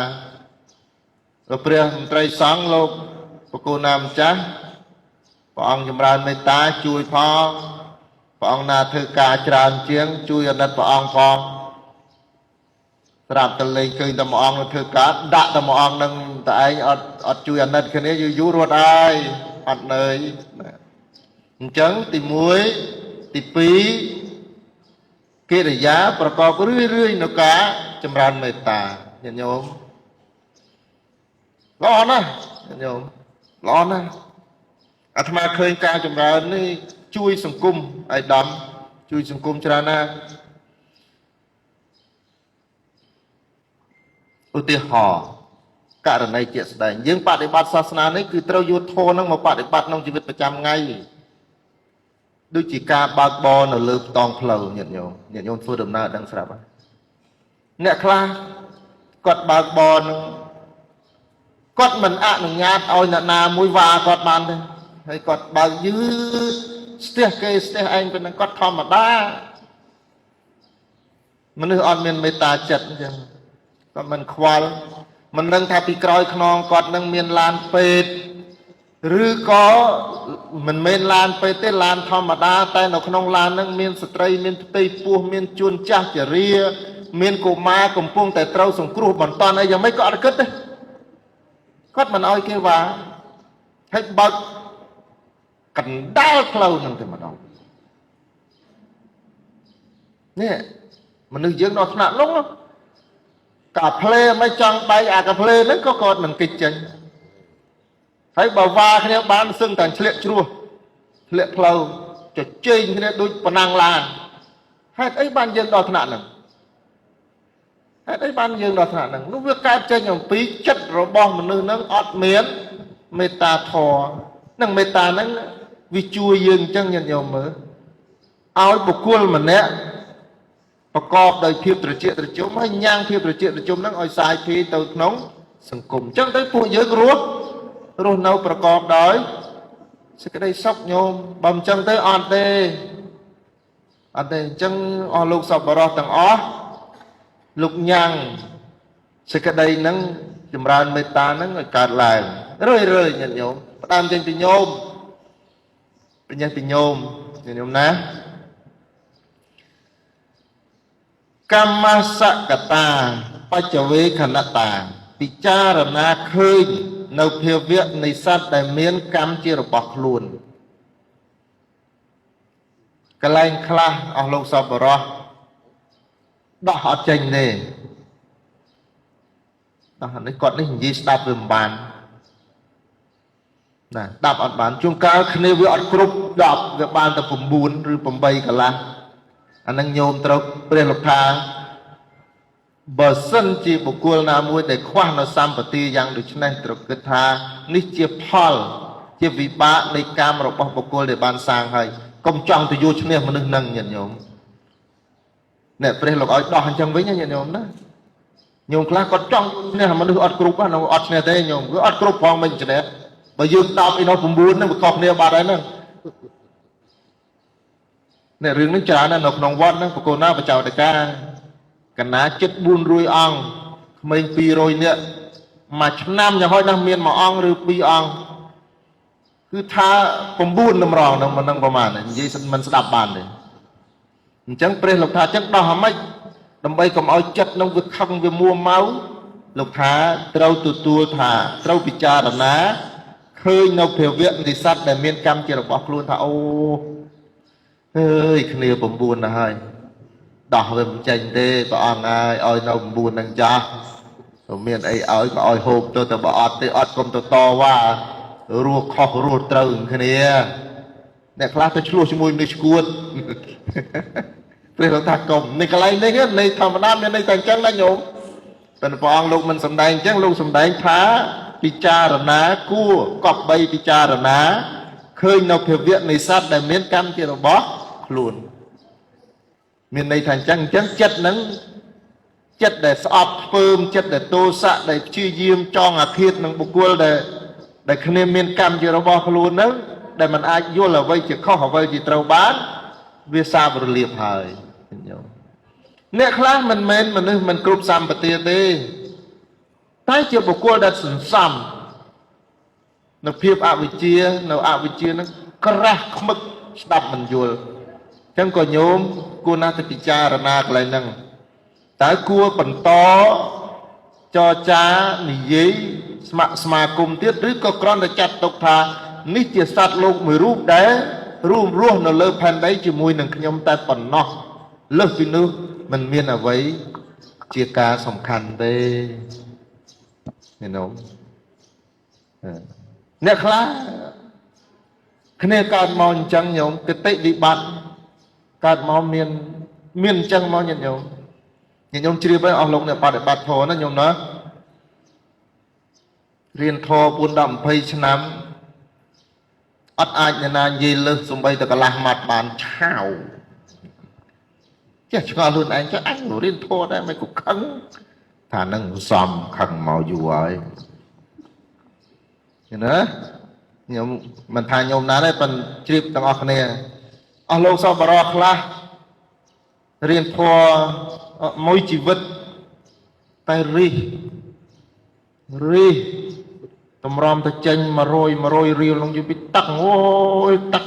ព្រះមន្ត្រីសង្ឃលោកបកុណាម្ចាស់ព្រះអង្គចម្រើនមេត្តាជួយផងព្រះអង្គណាធ្វើការច្រើនជាងជួយអាណិតព្រះអង្គផងស្រាប់តែលេងឃើញតែមួយអង្គធ្វើការដាក់តែមួយអង្គនឹងតែឯងអត់ជួយអាណិតគ្នាយូរយូររត់ហើយអត់នឿយអញ្ចឹងទី1ទី2កិរិយាប្រកបរឿយរឿយនៅការចម្រើនមេត្តាញាតិញោមល្អណាស់ញាតិញោមល្អណាស់អាត្មាឃើញការចម្រើននេះជួយសង្គមឲ្យដំជួយសង្គមច្រើនណាស់ឧទាហរណ៍ករណីជាក់ស្ដែងយើងបដិបត្តិសាសនានេះគឺត្រូវយកធម៌នឹងមកបដិបត្តិក្នុងជីវិតប្រចាំថ្ងៃដូចជាការបើកបរនៅលើផ្តងផ្លូវញាតិញោមញាតិញោមធ្វើដំណើរដឹងស្រាប់ហើយអ្នកខ្លះគាត់បើកបរនឹងគាត់មិនអនុញ្ញាតឲ្យអ្នកណាមួយវ៉ាគាត់បានទេហើយគាត់បើកយឺតស្ទះគេស្ទះឯងប៉ុណ្ណឹងគាត់ធម្មតាមនុស្សអត់មានមេត្តាចិត្តអញ្ចឹងគាត់មិនខ្វល់មិនដឹងថាពីក្រោយខ្នងគាត់នឹងមានឡានពេទ្យឬក៏មិនមែនឡានពេទ្យទេឡានធម្មតាតែនៅក្នុងឡាននឹងមានស្ត្រីមានផ្ទៃពោះមានជួនចាស់ជរាមានកុមារកំពុងតែត្រូវសង្គ្រោះបន្តអីយ៉ាងម៉េចក៏អត់គិតទេគាត់មិនឲ្យគេវ៉ាហើយបើកកណ្ដាលផ្លូវនឹងតែម្ដងនេះមនុស្សយើងដល់ថ្នាក់នោះកាផ្លេមិនចង់បែកអាកាផ្លេហ្នឹងក៏គាត់មិនគិតចេញហើយបើវ៉ាគ្នាបានសឹងតែឆ្លៀកជ្រោះធ្លាក់ផ្លូវជជែងគ្នាដូចប៉ុណ្ណឹងឡានហេតុអីបានយើងដល់ថ្នាក់ហ្នឹងហេតុអីបានយើងដល់ថ្នាក់ហ្នឹងនោះវាកើតចេញអំពីចិត្តរបស់មនុស្សហ្នឹងអត់មានមេត្តាធម៌នឹងមេត្តាហ្នឹងវាជួយយើងអញ្ចឹងញាតិញោមមើលឲ្យបុគ្គលម្នាក់ប្រកបដោយភាពត្រជាក់ត្រជុំហើយញ៉ាំងភាពត្រជាក់ត្រជុំហ្នឹងឲ្យសាយភាយទៅក្នុងសង្គមអញ្ចឹងទៅពួកយើងរស់នៅប្រកបដោយសេចក្តីសុខញោមបើមិនអញ្ចឹងទៅអត់ទេអត់ទេអញ្ចឹងអស់លោកសប្បុរសទាំងអស់លោកញ៉ាំងសេចក្តីហ្នឹងចម្រើនមេត្តាហ្នឹងឲ្យកើតឡើងរឿយរឿយញាតិញោមផ្ដើមចេញពីញោមបញ្ញាពីញោមញាតិញោមណាកម្មសកតាបច្ចវេខណតាពិចារណាឃើញនៅភាវៈនៃសត្វដែលមានកម្មជារបស់ខ្លួនកន្លែងខ្លះអស់លោកសប្បុរសដោះអត់ចេញទេដោះនេះគាត់នេះនិយាយស្ដាប់វាមិនបានណាស្ដាប់អត់បានជួនកាលគ្នាវាអត់គ្រប់10វាបានតែ9ឬ8កន្លះអានឹងញោមត្រូវព្រះលោកថាបើសិនជាបុគ្គលណាមួយដែលខ្វះនៅសម្បទាយ៉ាងដូចនេះត្រូវគិតថានេះជាផលជាវិបាកនៃកម្មរបស់បុគ្គលដែលបានសាងហើយកុំចង់ទៅយកឈ្នះមនុស្សនឹងញាតិញោមអ្នកព្រះលោកឲ្យដោះអញ្ចឹងវិញញាតិញោមណាញោមខ្លះគាត់ចង់ឈ្នះមនុស្សអត់គ្រប់ហ្នឹងអត់ឈ្នះទេញោមគឺអត់គ្រប់ផងមិនឈ្នះបើយើង10ឯនោះ9ហ្នឹងវាខុសគ្នាបាត់ហើយហ្នឹងអ្នករឿងនេះច្រើនណាស់នៅក្នុងវត្តហ្នឹងបកគោណាបច្ចោតកាកណាចិត្ត400អង្គក្មេង200នាក់មួយឆ្នាំយ៉ាងហោចណាស់មានមួយអង្គឬពីរអង្គគឺថា9តម្រងហ្នឹងមិនដឹងប្រហែលនិយាយមិនស្ដាប់បានទេអញ្ចឹងព្រះលោកថាអញ្ចឹងដោះអាម៉េចដើម្បីកុំឲ្យចិត្តនឹងវាខឹងវាមួម៉ៅលោកថាត្រូវទទួលថាត្រូវពិចារណាឃើញនៅភាវៈនៃសត្វដែលមានកម្មជារបស់ខ្លួនថាអូអើយគ្នា9ណាស់ហើយដោះវាមិនចេញទេព្រះអង្គហើយឲ្យនៅ9នឹងចាស់ទៅមានអីឲ្យក៏ឲ្យហូបទៅតែបើអត់ទេអត់កុំទៅតវ៉ារស់ខុសរស់ត្រូវគ្នាអ្នកខ្លះទៅឆ្លោះជាមួយនឹងឈួតព្រះលោកថាកុំនៅកន្លែងនេះនៃធម្មតាមានន័យតែអញ្ចឹងណាញោមប៉ុន្តែព្រះអង្គលោកមិនសំដែងអញ្ចឹងលោកសំដែងថាពិចារណាគួរកប់បីពិចារណាឃើញនៅភាវៈនៃសត្វដែលមានកម្មជារបស់ខ្លួនមានន័យថាអញ្ចឹងអញ្ចឹងចិត្តហ្នឹង ចិត្តដែលស្អប់ខ្ពើមចិត្តដែលទោសៈដែលព្យាយាមចងអាឃាតនឹងបុគ្គលដែលគ្នាមានកម្មជារបស់ខ្លួនហ្នឹងដែលมันអាចយល់អ្វីជាខុសអ្វីជាត្រូវបានវាសាបរលាបហើយញោមអ្នកខ្លះមិនមែនមនុស្សមិនគ្រប់សម្បទាទេតែជាបុគ្គលដែលសន្សំនៅភាពអវិជ្ជានៅអវិជ្ជាហ្នឹងក្រាស់ខ្មឹកស្ដាប់មិនយល់អញ្ចឹងក៏ញោមគួរណាស់ទៅពិចារណាកន្លែងហ្នឹងតើគួរបន្តចរចានិយាយស្ម័គ្រស្មាគមទៀតឬក៏គ្រាន់តែចាត់ទុកថានេះជាសត្វលោកមួយរូបដែលរួមរស់នៅលើផែនដីជាមួយនឹងខ្ញុំតែប៉ុណ្ណោះលើសពីនោះមិនមានអ្វីជាការសំខាន់ទេញោមអ្នកខ្លះគ្នាកើតមកអញ្ចឹងញោមកតិវិបត្តិកើតមកមានអញ្ចឹងមកញាតិញោមញាតិញោមជ្រាបហើយអស់លោកអ្នកបដិបត្តិធម៌ណាញោមណារៀនធម៌4 10 20ឆ្នាំអត់អាចអ្នកណានិយាយលើសសំបីតែកន្លះម៉ាត់បានឆាវចេះឆ្ងល់ខ្លួនឯងចុះអញរៀនធម៌ដែរមិនក៏ខឹងថានឹងសំខឹងមកយូរហើយឃើញណាខ្ញុំមិនថាញោមណាទេប៉ុន្តែជ្រាបទាំងអស់គ្នាអស់លោកសប្បុរសខ្លះរៀនធម៌មួយជីវិតតែរិះរិះតម្រាំទៅចេញ100 100រៀលនឹងយពីទឹកអូយទឹក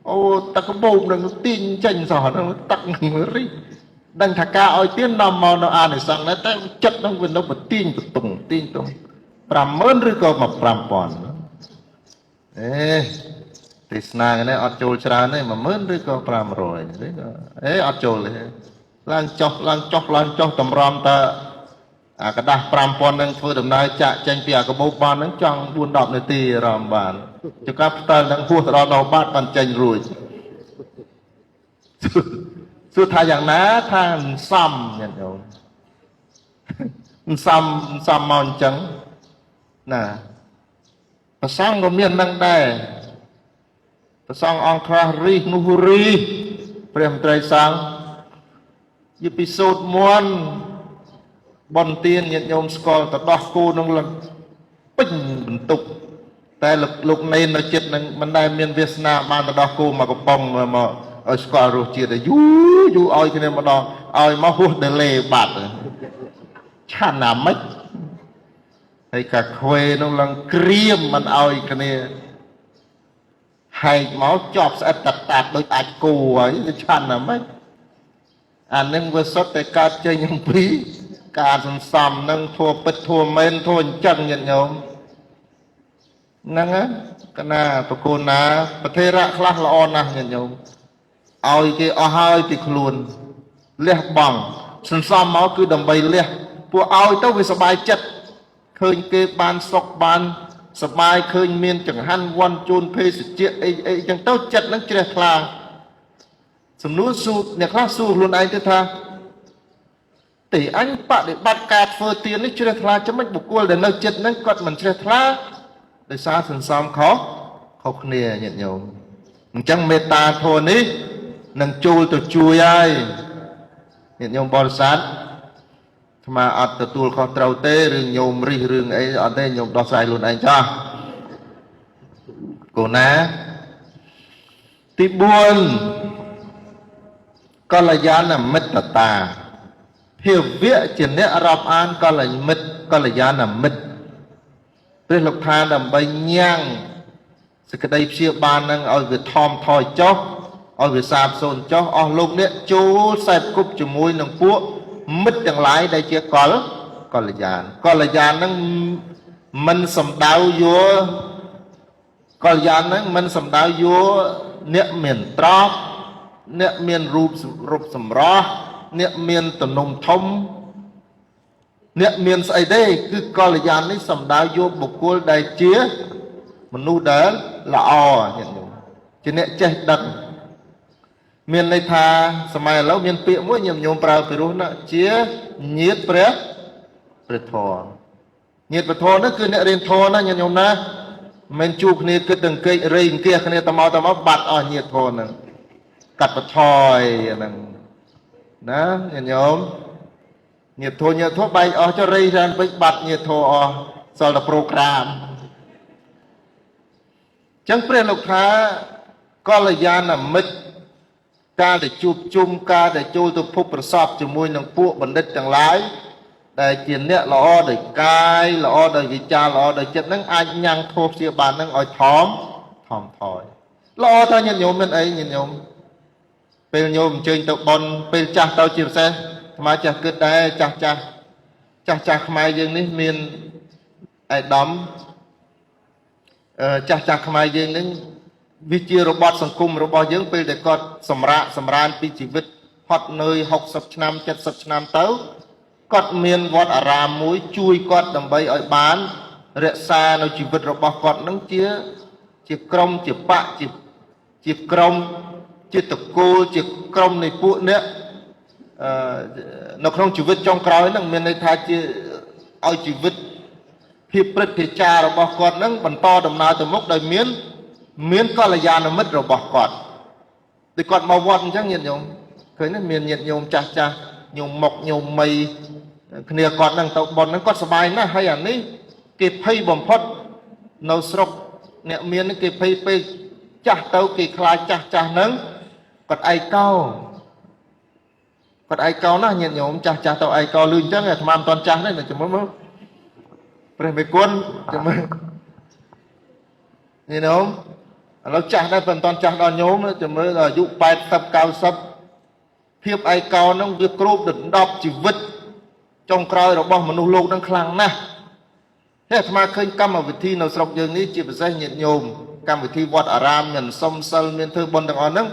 អូទឹកកបោបនឹងទាញចេញសោះហ្នឹងទឹករិះដឹងថាការឲ្យទៀននាំមកនៅអានិសង្សដែរតែចិត្តនឹងវានៅបទាញបតុងទាញតុង50000ឬក៏5000អេទេសនានេះអត់ចូលច្រើនទេ10000ឬក៏500ឬក៏អេអត់ចូលទេឡើងចុះឡើងចុះឡើងចុះតម្រាំតើអាกระดาษ5000នឹងធ្វើដំណើរចាក់ចេញពីអាកបោបបាននឹងចង់4 10នាទីរំបានចកាផ្តិលនឹងហួសទៅដល់ដល់បាតបានចេញរួចសួរថាយ៉ាងណាថាសំញាតិញោមសំសំមកអញ្ចឹងណាប្រសងក៏មាននឹងដែរប្រសងអង្គខ្លះរិះនោះរិះព្រះមន្ត្រីសង្ឃយពិសូតមន់បនទៀនញាតិញោមស្គាល់ទៅដោះគោនឹងឡើងពេញបន្ទុកតែលោកនេននៅចិត្តនឹងមិនដែលមានវាសនាបានទៅដោះគោមកកំប៉ុងមកឲ្យស្គាល់រសជាតិយូរយូរឲ្យគ្នាម្ដងឲ្យមកហួសដេលេបាត់ឆាន់ណាម៉េចហើយកាខ្វេនោះឡើងក្រៀមមិនឲ្យគ្នាហែកមកជាប់ស្អិតតតាត់ដូចអាចគោហើយឆាន់ណាម៉េចអានឹងវាសុទ្ធតែកើតចេញអំពីការសន្សំនឹងធัวពិតធัวមែនធัวអញ្ចឹងញាតិញោមហ្នឹងកណាប្រគូនណាប្រធេរៈខ្លះល្អណាស់ញាតិញោមឲ្យគេអស់ហើយពីខ្លួនលះបង់សន្សំមកគឺដើម្បីលះពួកឲ្យទៅវាសบายចិត្តឃើញគេបានសុខបានសบายឃើញមានចង្ហាន់វ័នជូនភេសជ្ជៈអីអីចឹងទៅចិត្តនឹងជ្រះថ្លាសំណួរសួរអ្នកខ្លះសួរខ្លួនឯងទៅថាទេអញបដិបត្តិការធ្វើទាននេះជ្រះថ្លាចាំមិនបុគ្គលដែលនៅចិត្តហ្នឹងគាត់មិនជ្រះថ្លាដោយសារសន្សំខុសខុសគ្នាញាតិញោមអញ្ចឹងមេត្តាធម៌នេះនឹងចូលទៅជួយហើយញាតិញោមបរិស័ទអាត្មាអត់ទទួលខុសត្រូវទេរឿងញោមរិះរឿងអីអត់ទេញោមដោះស្រាយខ្លួនឯងចាស់កូនណាទី4កល្យាណមិត្តតាភាវៈជាអ្នករាប់អានកលមិត្តកល្យាណមិត្តព្រះលោកថាដើម្បីញ៉ាំងសេចក្តីព្យាបាលនឹងឲ្យវាថមថយចុះឲ្យវាសាបសូន្យចុះអស់លោកអ្នកចូលសែបគប់ជាមួយនឹងពួកមិត្តទាំងឡាយដែលជាកល្យានកល្យាននឹងមិនសំដៅយកកល្យាននឹងមិនសំដៅយកអ្នកមានទ្រព្យអ្នកមានរូបសម្រស់អ្នកមានទំនំធំអ្នកមានស្អីទេគឺកល្យាននេះសំដៅយកបុគ្គលដែលជាមនុស្សដែលល្អញាតិញោមជាអ្នកចេះដឹងមានន័យថាសម័យឥឡូវមានពាក្យមួយញាតិញោមប្រើពីរោះណាជាញាតិព្រះធម៌ញាតិព្រះធម៌នោះគឺអ្នករៀនធម៌ណាញាតិញោមណាមិនជួបគ្នាគិតតែអង្គេករៃអង្គាសគ្នាទៅមកទៅមកបាត់អស់ញាតិធម៌ហ្នឹងកាត់បន្ថយអាហ្នឹងណាញាតិញោម ញាតិធម៌ញាតិធម៌បែកអស់ចុះរៃរានពេចបាត់ញាតិធម៌អស់សល់តែប្រូក្រាមចឹងព្រះលោកថាកល្យាណមិត្តការដែលជួបជុំការដែលចូលទៅភពប្រសពជាមួយនឹងពួកបណ្ឌិតទាំងឡាយដែលជាអ្នកល្អដោយកាយល្អដោយវិចារល្អដោយចិត្តនឹងអាចញ៉ាំងធម៌ព្យាបាលនឹងឲ្យថមថមថយល្អថាញាតិញោមមានអីញាតិញោមពេលញោមអញ្ជើញទៅបន់ពេលចាស់ទៅជាពិសេសអាត្មាចាស់គិតដែរចាស់ចាស់ចាស់ចាស់ខ្មែរយើងនេះមានឯកឧត្តមចាស់ចាស់ខ្មែរយើងនឹងវាជារបត់សង្គមរបស់យើងពេលដែលគាត់សម្រាកសម្រានពីជីវិតហត់នឿយ60ឆ្នាំ70ឆ្នាំទៅគាត់មានវត្តអារាមមួយជួយគាត់ដើម្បីឲ្យបានរក្សានៅជីវិតរបស់គាត់នឹងជាក្រុមជាបកជាក្រុមជាតកូលជាក្រុមនៃពួកអ្នកនៅក្នុងជីវិតចុងក្រោយហ្នឹងមានន័យថាជាឲ្យជីវិតភាពព្រឹទ្ធាចាររបស់គាត់នឹងបន្តដំណើរទៅមុខដោយមានកល្យាណមិត្តរបស់គាត់ដូចគាត់មកវត្តអញ្ចឹងញាតិញោមឃើញទេមានញាតិញោមចាស់ចាស់ញោមមុកញោមមីគ្នាគាត់នឹងទៅប៉ុនហ្នឹងគាត់សប្បាយណាស់ហើយអានេះគេភ័យបំផុតនៅស្រុកអ្នកមាននេះគេភ័យពេកចាស់ទៅគេខ្លាចចាស់ចាស់ហ្នឹងគាត់ឯកោគាត់ឯកោណាស់ញាតិញោមចាស់ចាស់ទៅឯកោលឺអញ្ចឹងអាត្មាមិនទាន់ចាស់ទេចាំមើលមើលព្រះមេគុណចាំមើលញាតិញោមឥឡូវចាស់ដែរប៉ុន្តែមិនទាន់ចាស់ដល់ញោមចាំមើលដល់អាយុ80 90ភាពឯកោហ្នឹងវាគ្របដណ្ដប់ជីវិតចុងក្រោយរបស់មនុស្សលោកហ្នឹងខ្លាំងណាស់ហើយអាត្មាឃើញកម្មវិធីនៅស្រុកយើងនេះជាពិសេសញាតិញោមកម្មវិធីវត្តអារាមមានសុំសិលមានធ្វើបុណ្យទាំងអស់ហ្នឹង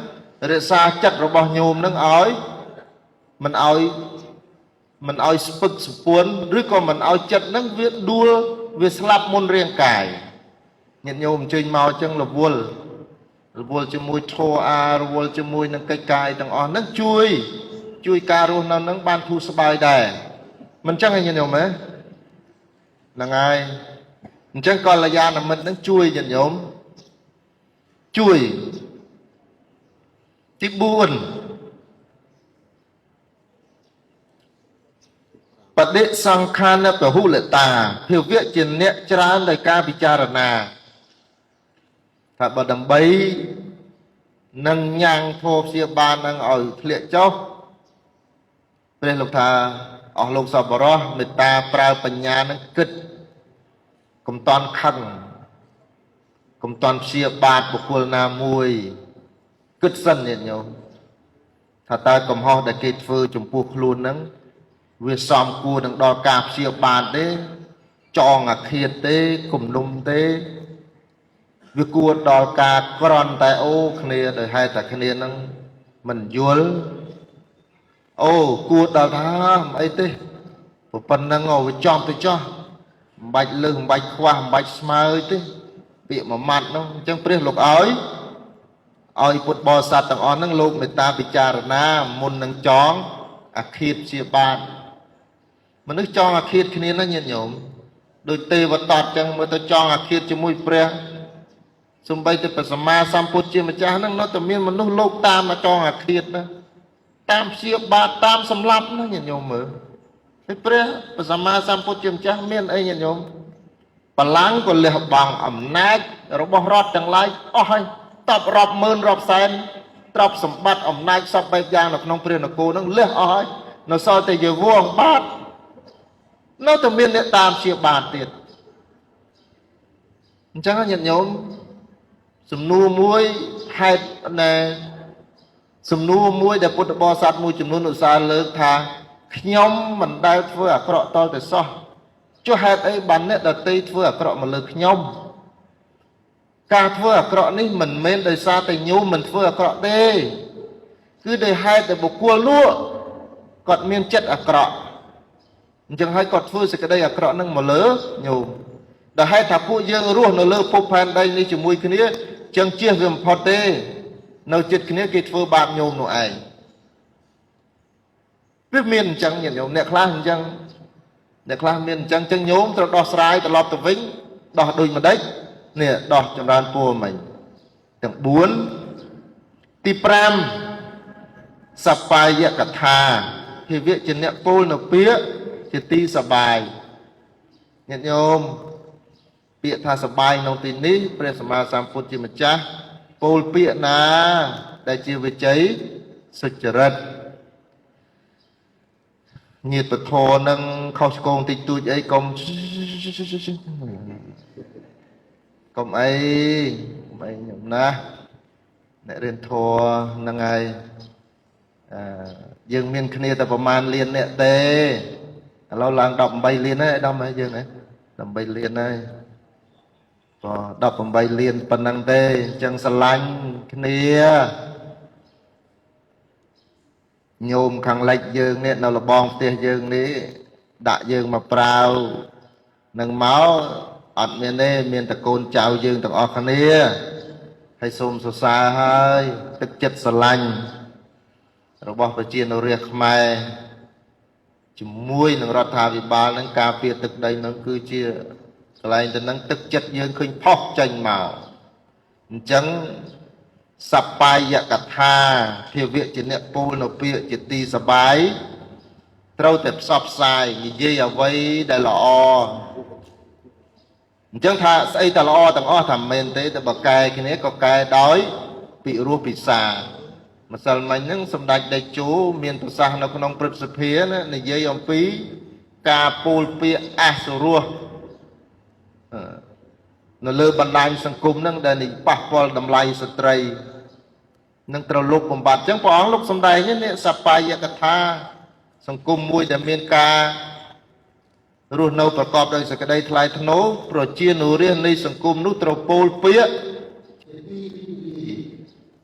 រក្សាចិត្តរបស់ញោមហ្នឹងឲ្យមិនឲ្យស្ពឹកស្ពួនឬក៏មិនឲ្យចិត្តហ្នឹងវាដួលវាស្លាប់មុនរាងកាយញាតិញោមអញ្ជើញមកអញ្ចឹងរវល់ជាមួយធម៌អារវល់ជាមួយនឹងកិច្ចការទាំងអស់ហ្នឹងជួយការរស់នៅហ្នឹងបានធូរស្បើយដែរមិនចឹងឯងញាតិញោមហ៎ហ្នឹងហើយអញ្ចឹងកល្យាណមិត្តហ្នឹងជួយញាតិញោមជួយទី4បដិសង្ខានពហុលតាភាវៈជាអ្នកច្រើនដោយការពិចារណាថាបើដើម្បីនឹងញ៉ាំងធម៌ព្យាបាលនឹងឲ្យធ្លាក់ចុះព្រះលោកថាអស់លោកសប្បុរសមេត្តាប្រើបញ្ញានឹងគិតកុំតន់ខឹងកុំតន់ព្យាបាទបុគ្គលណាមួយគិតសិនញាតិញោមថាតើកំហុសដែលគេធ្វើចំពោះខ្លួននឹងវាសមគួរនឹងដល់ការព្យាបាទទេចងអាឃាតទេគំនុំទេវាគួរដល់ការក្រន់តែអូគ្នាដោយហេតុតែគ្នានឹងមិនយល់អូគួរដល់ថាមិនអីទេប៉ុណ្ណឹងវាចំទៅចោះមិនបាច់លើសមិនបាច់ខ្វះមិនបាច់ស្មើទេពាក្យមួយម៉ាត់នោះអញ្ចឹងព្រះលោកឲ្យពុទ្ធបរិស័ទទាំងអស់ហ្នឹងលោកមេត្តាពិចារណាមុននឹងចងអាឃាតព្យាបាទមនុស្សចងអាឃាតគ្នាណាញាតិញោមដូចទេវតតចឹងមើលទៅចងអាឃាតជាមួយព្រះសំបីតែព្រះសម្មាសម្ពុទ្ធជាម្ចាស់ហ្នឹងនៅតែមានមនុស្សលោកតាមមកចងអាឃាតណាតាមព្យាបាទតាមសម្លាប់ណាញាតិញោមមើលហើយព្រះសម្មាសម្ពុទ្ធជាម្ចាស់មានអីញាតិញោមបលាំងក៏លះបង់អំណាចរបស់រដ្ឋទាំងឡាយអស់ហើយតបរាប់ម៉ឺនរាប់សែនទ្រព្យសម្បត្តិអំណាចសពបែបយ៉ាងនៅក្នុងព្រះនគរហ្នឹងលះអស់ហើយនៅសល់តែយវងបាទនៅតែមានអ្នកតាមព្យាបាទទៀតអញ្ចឹងញាតិញោមសំណួរមួយហេតុណែសំណួរមួយដែលពុទ្ធបរិស័ទមួយចំនួនឧស្សាហ៍លើកថាខ្ញុំមិនដែលធ្វើអាក្រក់តតែសោះចុះហេតុអីបានអ្នកដទៃធ្វើអាក្រក់មកលើខ្ញុំការធ្វើអាក្រក់នេះមិនមែនដោយសារតែញោមមិនធ្វើអាក្រក់ទេគឺដោយហេតុតែបុគ្គលនោះគាត់មានចិត្តអាក្រក់អញ្ចឹងហើយគាត់ធ្វើសេចក្តីអាក្រក់នឹងមកលើញោមដោយហេតុថាពួកយើងរស់នៅលើភពផែនដីនេះជាមួយគ្នាចឹងជៀសវាមិនផុតទេនៅចិត្តគ្នាគេធ្វើបាបញោមនោះឯងវាមានអញ្ចឹងញាតិញោមអ្នកខ្លះអញ្ចឹងអ្នកខ្លះមានអញ្ចឹងចឹងញោមត្រូវដោះស្រាយត្រឡប់ទៅវិញដោះដូចម្ដេចនេះដោះចម្រើនពរមិញទាំង4ទី5សបាយកថា ភាវៈជាអ្នកពោលនៅពាក្យជាទីសបាយញាតិញោមពាក្យថាសបាយក្នុងទីនេះព្រះសម្មាសម្ពុទ្ធជាម្ចាស់ពោលពាក្យណាដែលជាវិជ័យសុចរិតញាតិពធនឹងខុសឆ្គងតិចតួចអីកុំអីខ្ញុំណាអ្នករៀនធម៌ហ្នឹងហើយយើងមានគ្នាតែប្រមាណលានអ្នកទេឥឡូវឡើង18លានហើយដល់ហើយយើងហ៎18លានហើយក៏18លានប៉ុណ្ណឹងទេអញ្ចឹងស្រឡាញ់គ្នាញោមខាងលិចយើងនេះនៅលបងផ្ទះយើងនេះដាក់យើងមកប្រាវនឹងមកអត់មានទេមានតែកូនចៅយើងទាំងអស់គ្នាហើយសូមសរសើរហើយទឹកចិត្តស្រឡាញ់របស់ប្រជានុរាស្ត្រខ្មែរជាមួយនឹងរដ្ឋាភិបាលនឹងការពារទឹកដីនឹងគឺជាកន្លែងទៅនឹងទឹកចិត្តយើងឃើញផុសចេញមកអញ្ចឹងសបាយកថាភាវៈជាអ្នកពោលនៅពាក្យជាទីសបាយត្រូវតែផ្សព្វផ្សាយនិយាយអ្វីដែលល្អអញ្ចឹងថាស្អីតែល្អទាំងអស់ថាមិនមែនទេតែបើកែគ្នាក៏កែដោយពិរោះពិសាម្សិលមិញហ្នឹងសម្ដេចតេជោមានប្រសាសន៍នៅក្នុងព្រឹទ្ធសភាណានិយាយអំពីការពោលពាក្យអសុរោះនៅលើបណ្ដាញសង្គមហ្នឹងដែលនេះប៉ះពាល់តម្លៃស្ត្រីនឹងត្រូវលុបបំបត្តិអញ្ចឹងព្រះអង្គលោកសម្ដែងនេះសបាយកថាសង្គមមួយដែលមានការរស់នៅប្រកបដោយសេចក្តីថ្លៃថ្នូរប្រជានុរាស្ត្រនៃសង្គមនោះត្រូវពោលពាក្យ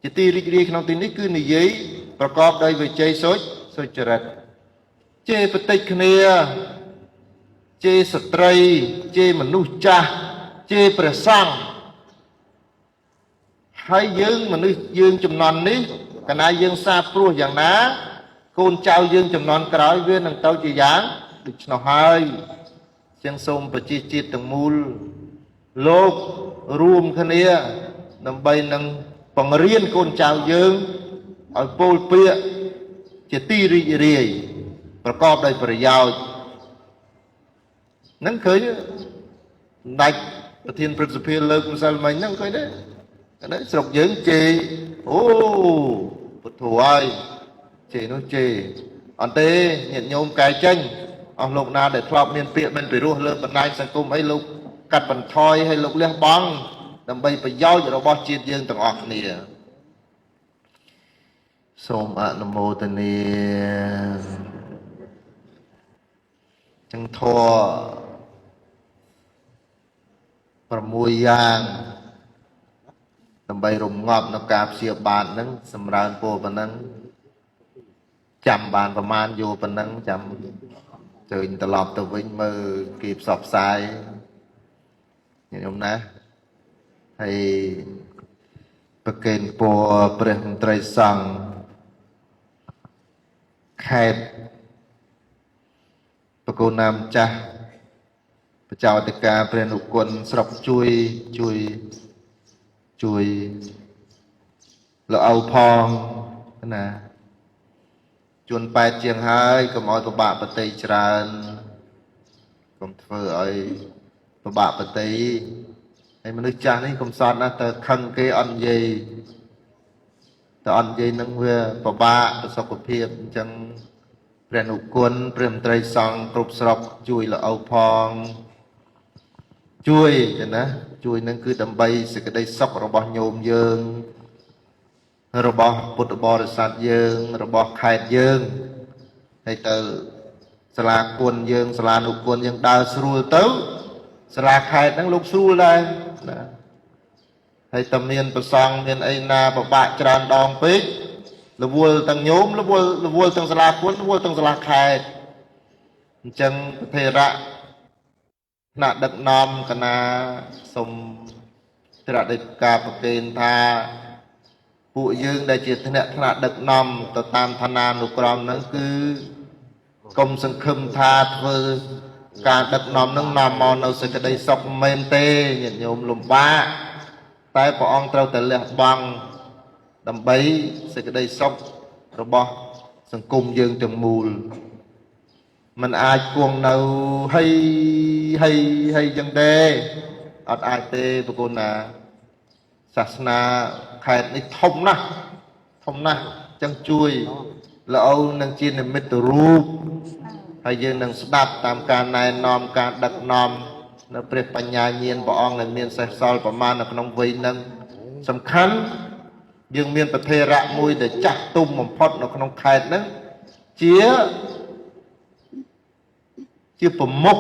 ជាទីរីករាយក្នុងទីនេះគឺនិយាយប្រកបដោយវិជ័យសុចរិតជេរបតិចគ្នាជេរស្ត្រីជេរមនុស្សចាស់ជេរព្រះសង្ឃហើយយើងមនុស្សយើងចំនួននេះកាលណាយើងសាបព្រោះយ៉ាងណាកូនចៅយើងចំនួនក្រោយវានឹងទៅជាយ៉ាងដូច្នោះហើយជាងសូមប្រជាជាតិទាំងមូលលោករួមគ្នាដើម្បីនឹងបង្រៀនកូនចៅយើងឲ្យពោលពាក្យជាទីរីករាយប្រកបដោយប្រយោជន៍នឹងឃើញសម្ដេចប្រធានព្រឹទ្ធសភាលើកម្សិលមិញហ្នឹងឃើញទេនេះស្រុកយើងជេរអូពុទ្ធហើយជេរនោះជេរអត់ទេញាតិញោមកែចេញអស់លោកណាដែលធ្លាប់មានពាក្យមិនពិរោះលើបណ្ដាញសង្គមអីលោកកាត់បន្ថយឲ្យលោកលះបង់ដើម្បីប្រយោជន៍របស់ជាតិយើងទាំងអស់គ្នាសូមអនុមោទនាចឹងធម៌6យ៉ាងដើម្បីរំងាប់នៅការព្យាបាទហ្នឹងសម្រើនពោប៉ុណ្ណឹងចាំបានប្រមាណយល់ប៉ុណ្ណឹងចាំជើញត្រឡប់ទៅវិញមើលគេផ្សព្វផ្សាយញោមណាហើយប្រគេនពរព្រះមន្ត្រីសង្ឃខេត្តបកូនណាមចាស់បច្ចោតិកាព្រះនុគុណស្រុកជួយជួយជួយលោកឪផងណាជួនប៉ែតជាងហើយកុំឲ្យពិបាកបតីច្រើនកុំធ្វើឲ្យពិបាកបតីហើយមនុស្សចាស់នេះកុំសត់ណាទៅខឹងគេអត់និយាយទៅអត់និយាយនឹងវាពិបាកប្រសុខភាពអញ្ចឹងព្រះនុគុណព្រះមន្ត្រីសង្ឃគ្រប់ស្រុកជួយលោកឪផងជួយទៅណាជួយនឹងគឺដើម្បីសេចក្តីសុខរបស់ញោមយើងរបស់ពុទ្ធបរិស័ទយើងរបស់ខេត្តយើងហើយទៅសាលាគុណយើងសាលានុគុណយើងដើរស្រួលទៅសាលាខេត្តហ្នឹងលោកស្រួលដែរណាហើយតែមានប្រសង់មានអីណាពិបាកច្រើនដងពេករវល់ទាំងញោមរវល់ទាំងសាលាគុណរវល់ទាំងសាលាខេត្តអញ្ចឹងប្រធេរៈថ្នាក់ដឹកនាំកណាសូមត្រាក់ដីការប្រគេនថាពួកយើងដែលជាថ្នាក់ដឹកនាំទៅតាមឋានានុក្រមហ្នឹងគឺកុំសង្ឃឹមថាធ្វើការដឹកនាំហ្នឹងនាំមកនៅសេចក្តីសុខមែនទេញាតិញោមលំបាកតែព្រះអង្គត្រូវតែលះបង់ដើម្បីសេចក្តីសុខរបស់ សង្គមយើងទាំងមូលมันអាចគង់នៅហីហីហីចឹងទេអត់អាចទេប្រគុណណាសាសនាខេត្តនេះធំណាស់ធំណាស់ចឹងជួយល្អនឹងជានិមិត្តរូបហើយយើងនឹងស្ដាប់តាមការណែនាំការដឹកនាំនៅព្រះបញ្ញាញាណព្រះអង្គដែលមានសេះសល់ប្រមាណនៅក្នុងវ័យនឹងសំខាន់យើងមានប្រធេរៈមួយដែលចាស់ទុំបំផុតនៅក្នុងខេត្តហ្នឹងជាប្រមុខ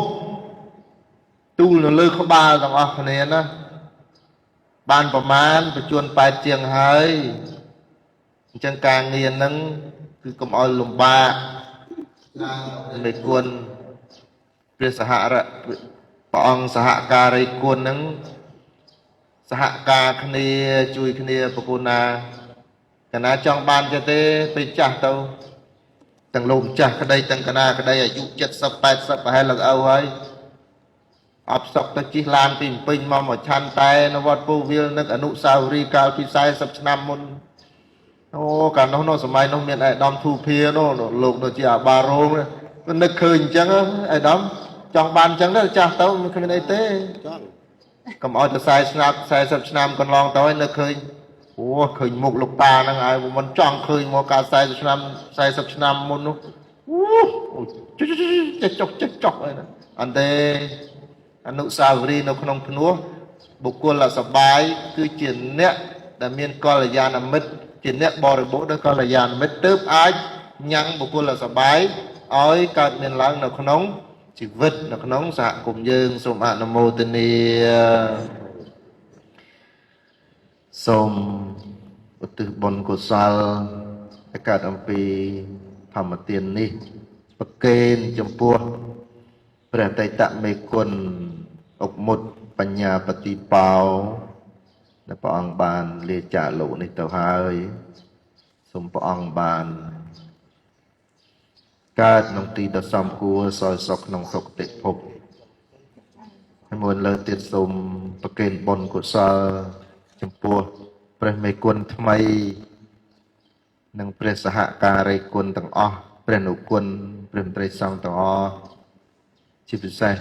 ទូលនៅលើក្បាលទាំងអស់គ្នាណាបានប្រមាណបញ្ជួន8ជាងហើយអញ្ចឹងការងារហ្នឹងគឺកុំឲ្យលំបាកមេគុណព្រះសហរៈព្រះអង្គសហការីគុណហ្នឹងសហការគ្នាជួយគ្នាប្រគុណណាកណាចង់បានចេះទេពេលចាស់ទៅទាំងលោកម្ចាស់ក្តីទាំងកណាក្តីអាយុ70 80ប្រហែលលោកឪហើយអបសុកទៅជិះឡានពីពេញមកមកឆាន់តែនៅវត្តពូវិលនឹកអនុស្សាវរីយ៍កាលពី40ឆ្នាំមុនអូកាលនោះនៅសម័យនោះមានឯកឧត្តមធូភានោះលោកដូចជាអាបារោងនឹកឃើញអញ្ចឹងឯកឧត្តមចង់បានអញ្ចឹងទៅចាស់ទៅមិនគ្មានអីទេ ចង់ កុំឲ្យទៅ40ឆ្នាំ40ឆ្នាំកន្លងទៅហើយនឹកឃើញអូឃើញមុខលោកតាហ្នឹងហើយមិនចង់ឃើញមកកាល40ឆ្នាំ40ឆ្នាំមុននោះអូចេះចុកចេះចុកអីណាអន្ទេអនុស្សាវរីយ៍នៅក្នុងភ្នោះបុគ្គលសបាយគឺជាអ្នកដែលមានកល្យាណមិត្តជាអ្នកបរិបូរណ៍ដោយកល្យាណមិត្តទើបអាចញ៉ាំងបុគ្គលសបាយឲ្យកើតមានឡើងនៅក្នុងជីវិតនៅក្នុងសហគមន៍យើងសូមអនុមោទនាសូមឧទ្ទិសបុណ្យកុសលដែលកើតអំពីធម្មទាននេះប្រគេនចំពោះព្រះអតីតមេគុណអុកមុតបញ្ញាបតិបោដែលព្រះអង្គបានលាចាកលោកនេះទៅហើយសូមព្រះអង្គបានកើតក្នុងទីដ៏សមគួរសោយសុខក្នុងសុគតិភពហើយមួយលើទៀតសូមប្រគេនបុណ្យកុសលចំពោះព្រះមេគុណថ្មីនិងព្រះសហការីគុណទាំងអស់ព្រះនុគុណព្រះមន្ត្រីសង្ឃទាំងអស់ជាពិសេស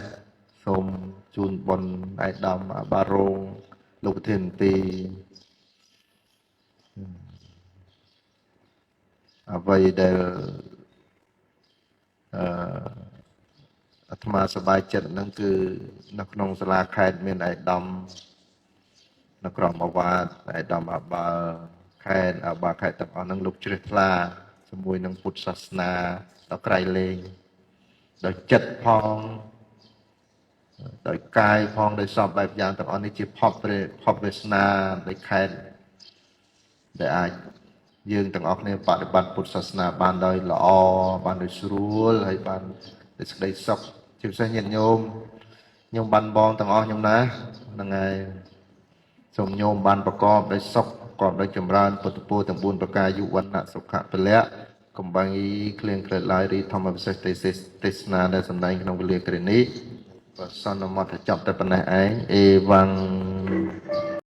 សូមជូនបុណ្យឯកឧត្តមអាបារោងលោកប្រធានមន្ទីរអ្វីដែលអាត្មាសប្បាយចិត្តហ្នឹងគឺនៅក្នុងសាលាខេត្តមានឯកឧត្តមនៅក្រមអាវ៉ាតឯកឧត្តមអាបាខេត្តអាបាខេត្តទាំងអស់ហ្នឹងលោកជ្រះថ្លាជាមួយនឹងពុទ្ធសាសនាដល់ក្រៃលែងដោយចិត្តផងដោយកាយផងដោយសពបែបយ៉ាងទាំងអស់នេះជាភពវាសនាដោយខេត្តដែលអាចយើងទាំងអស់គ្នាបដិបត្តិពុទ្ធសាសនាបានដោយល្អបានដោយស្រួលហើយបានដោយសេចក្តីសុខជាពិសេសញាតិញោមញោមបានបងទាំងអស់ញោមណាហ្នឹងហើយសូមញោមបានប្រកបដោយសុខប្រកបដោយចម្រើនពុទ្ធពរទាំង4ប្រការយុវណ្ណៈសុខៈពលៈកំបាំងឃ្លៀងឃ្លាតឡើយរីធម្មវិសេសទេសនាដែលសម្ដែងក្នុងវេលាគ្រានេះបើសន្មតចប់តែប៉ុណ្ណេះឯងអេវ៉ាំង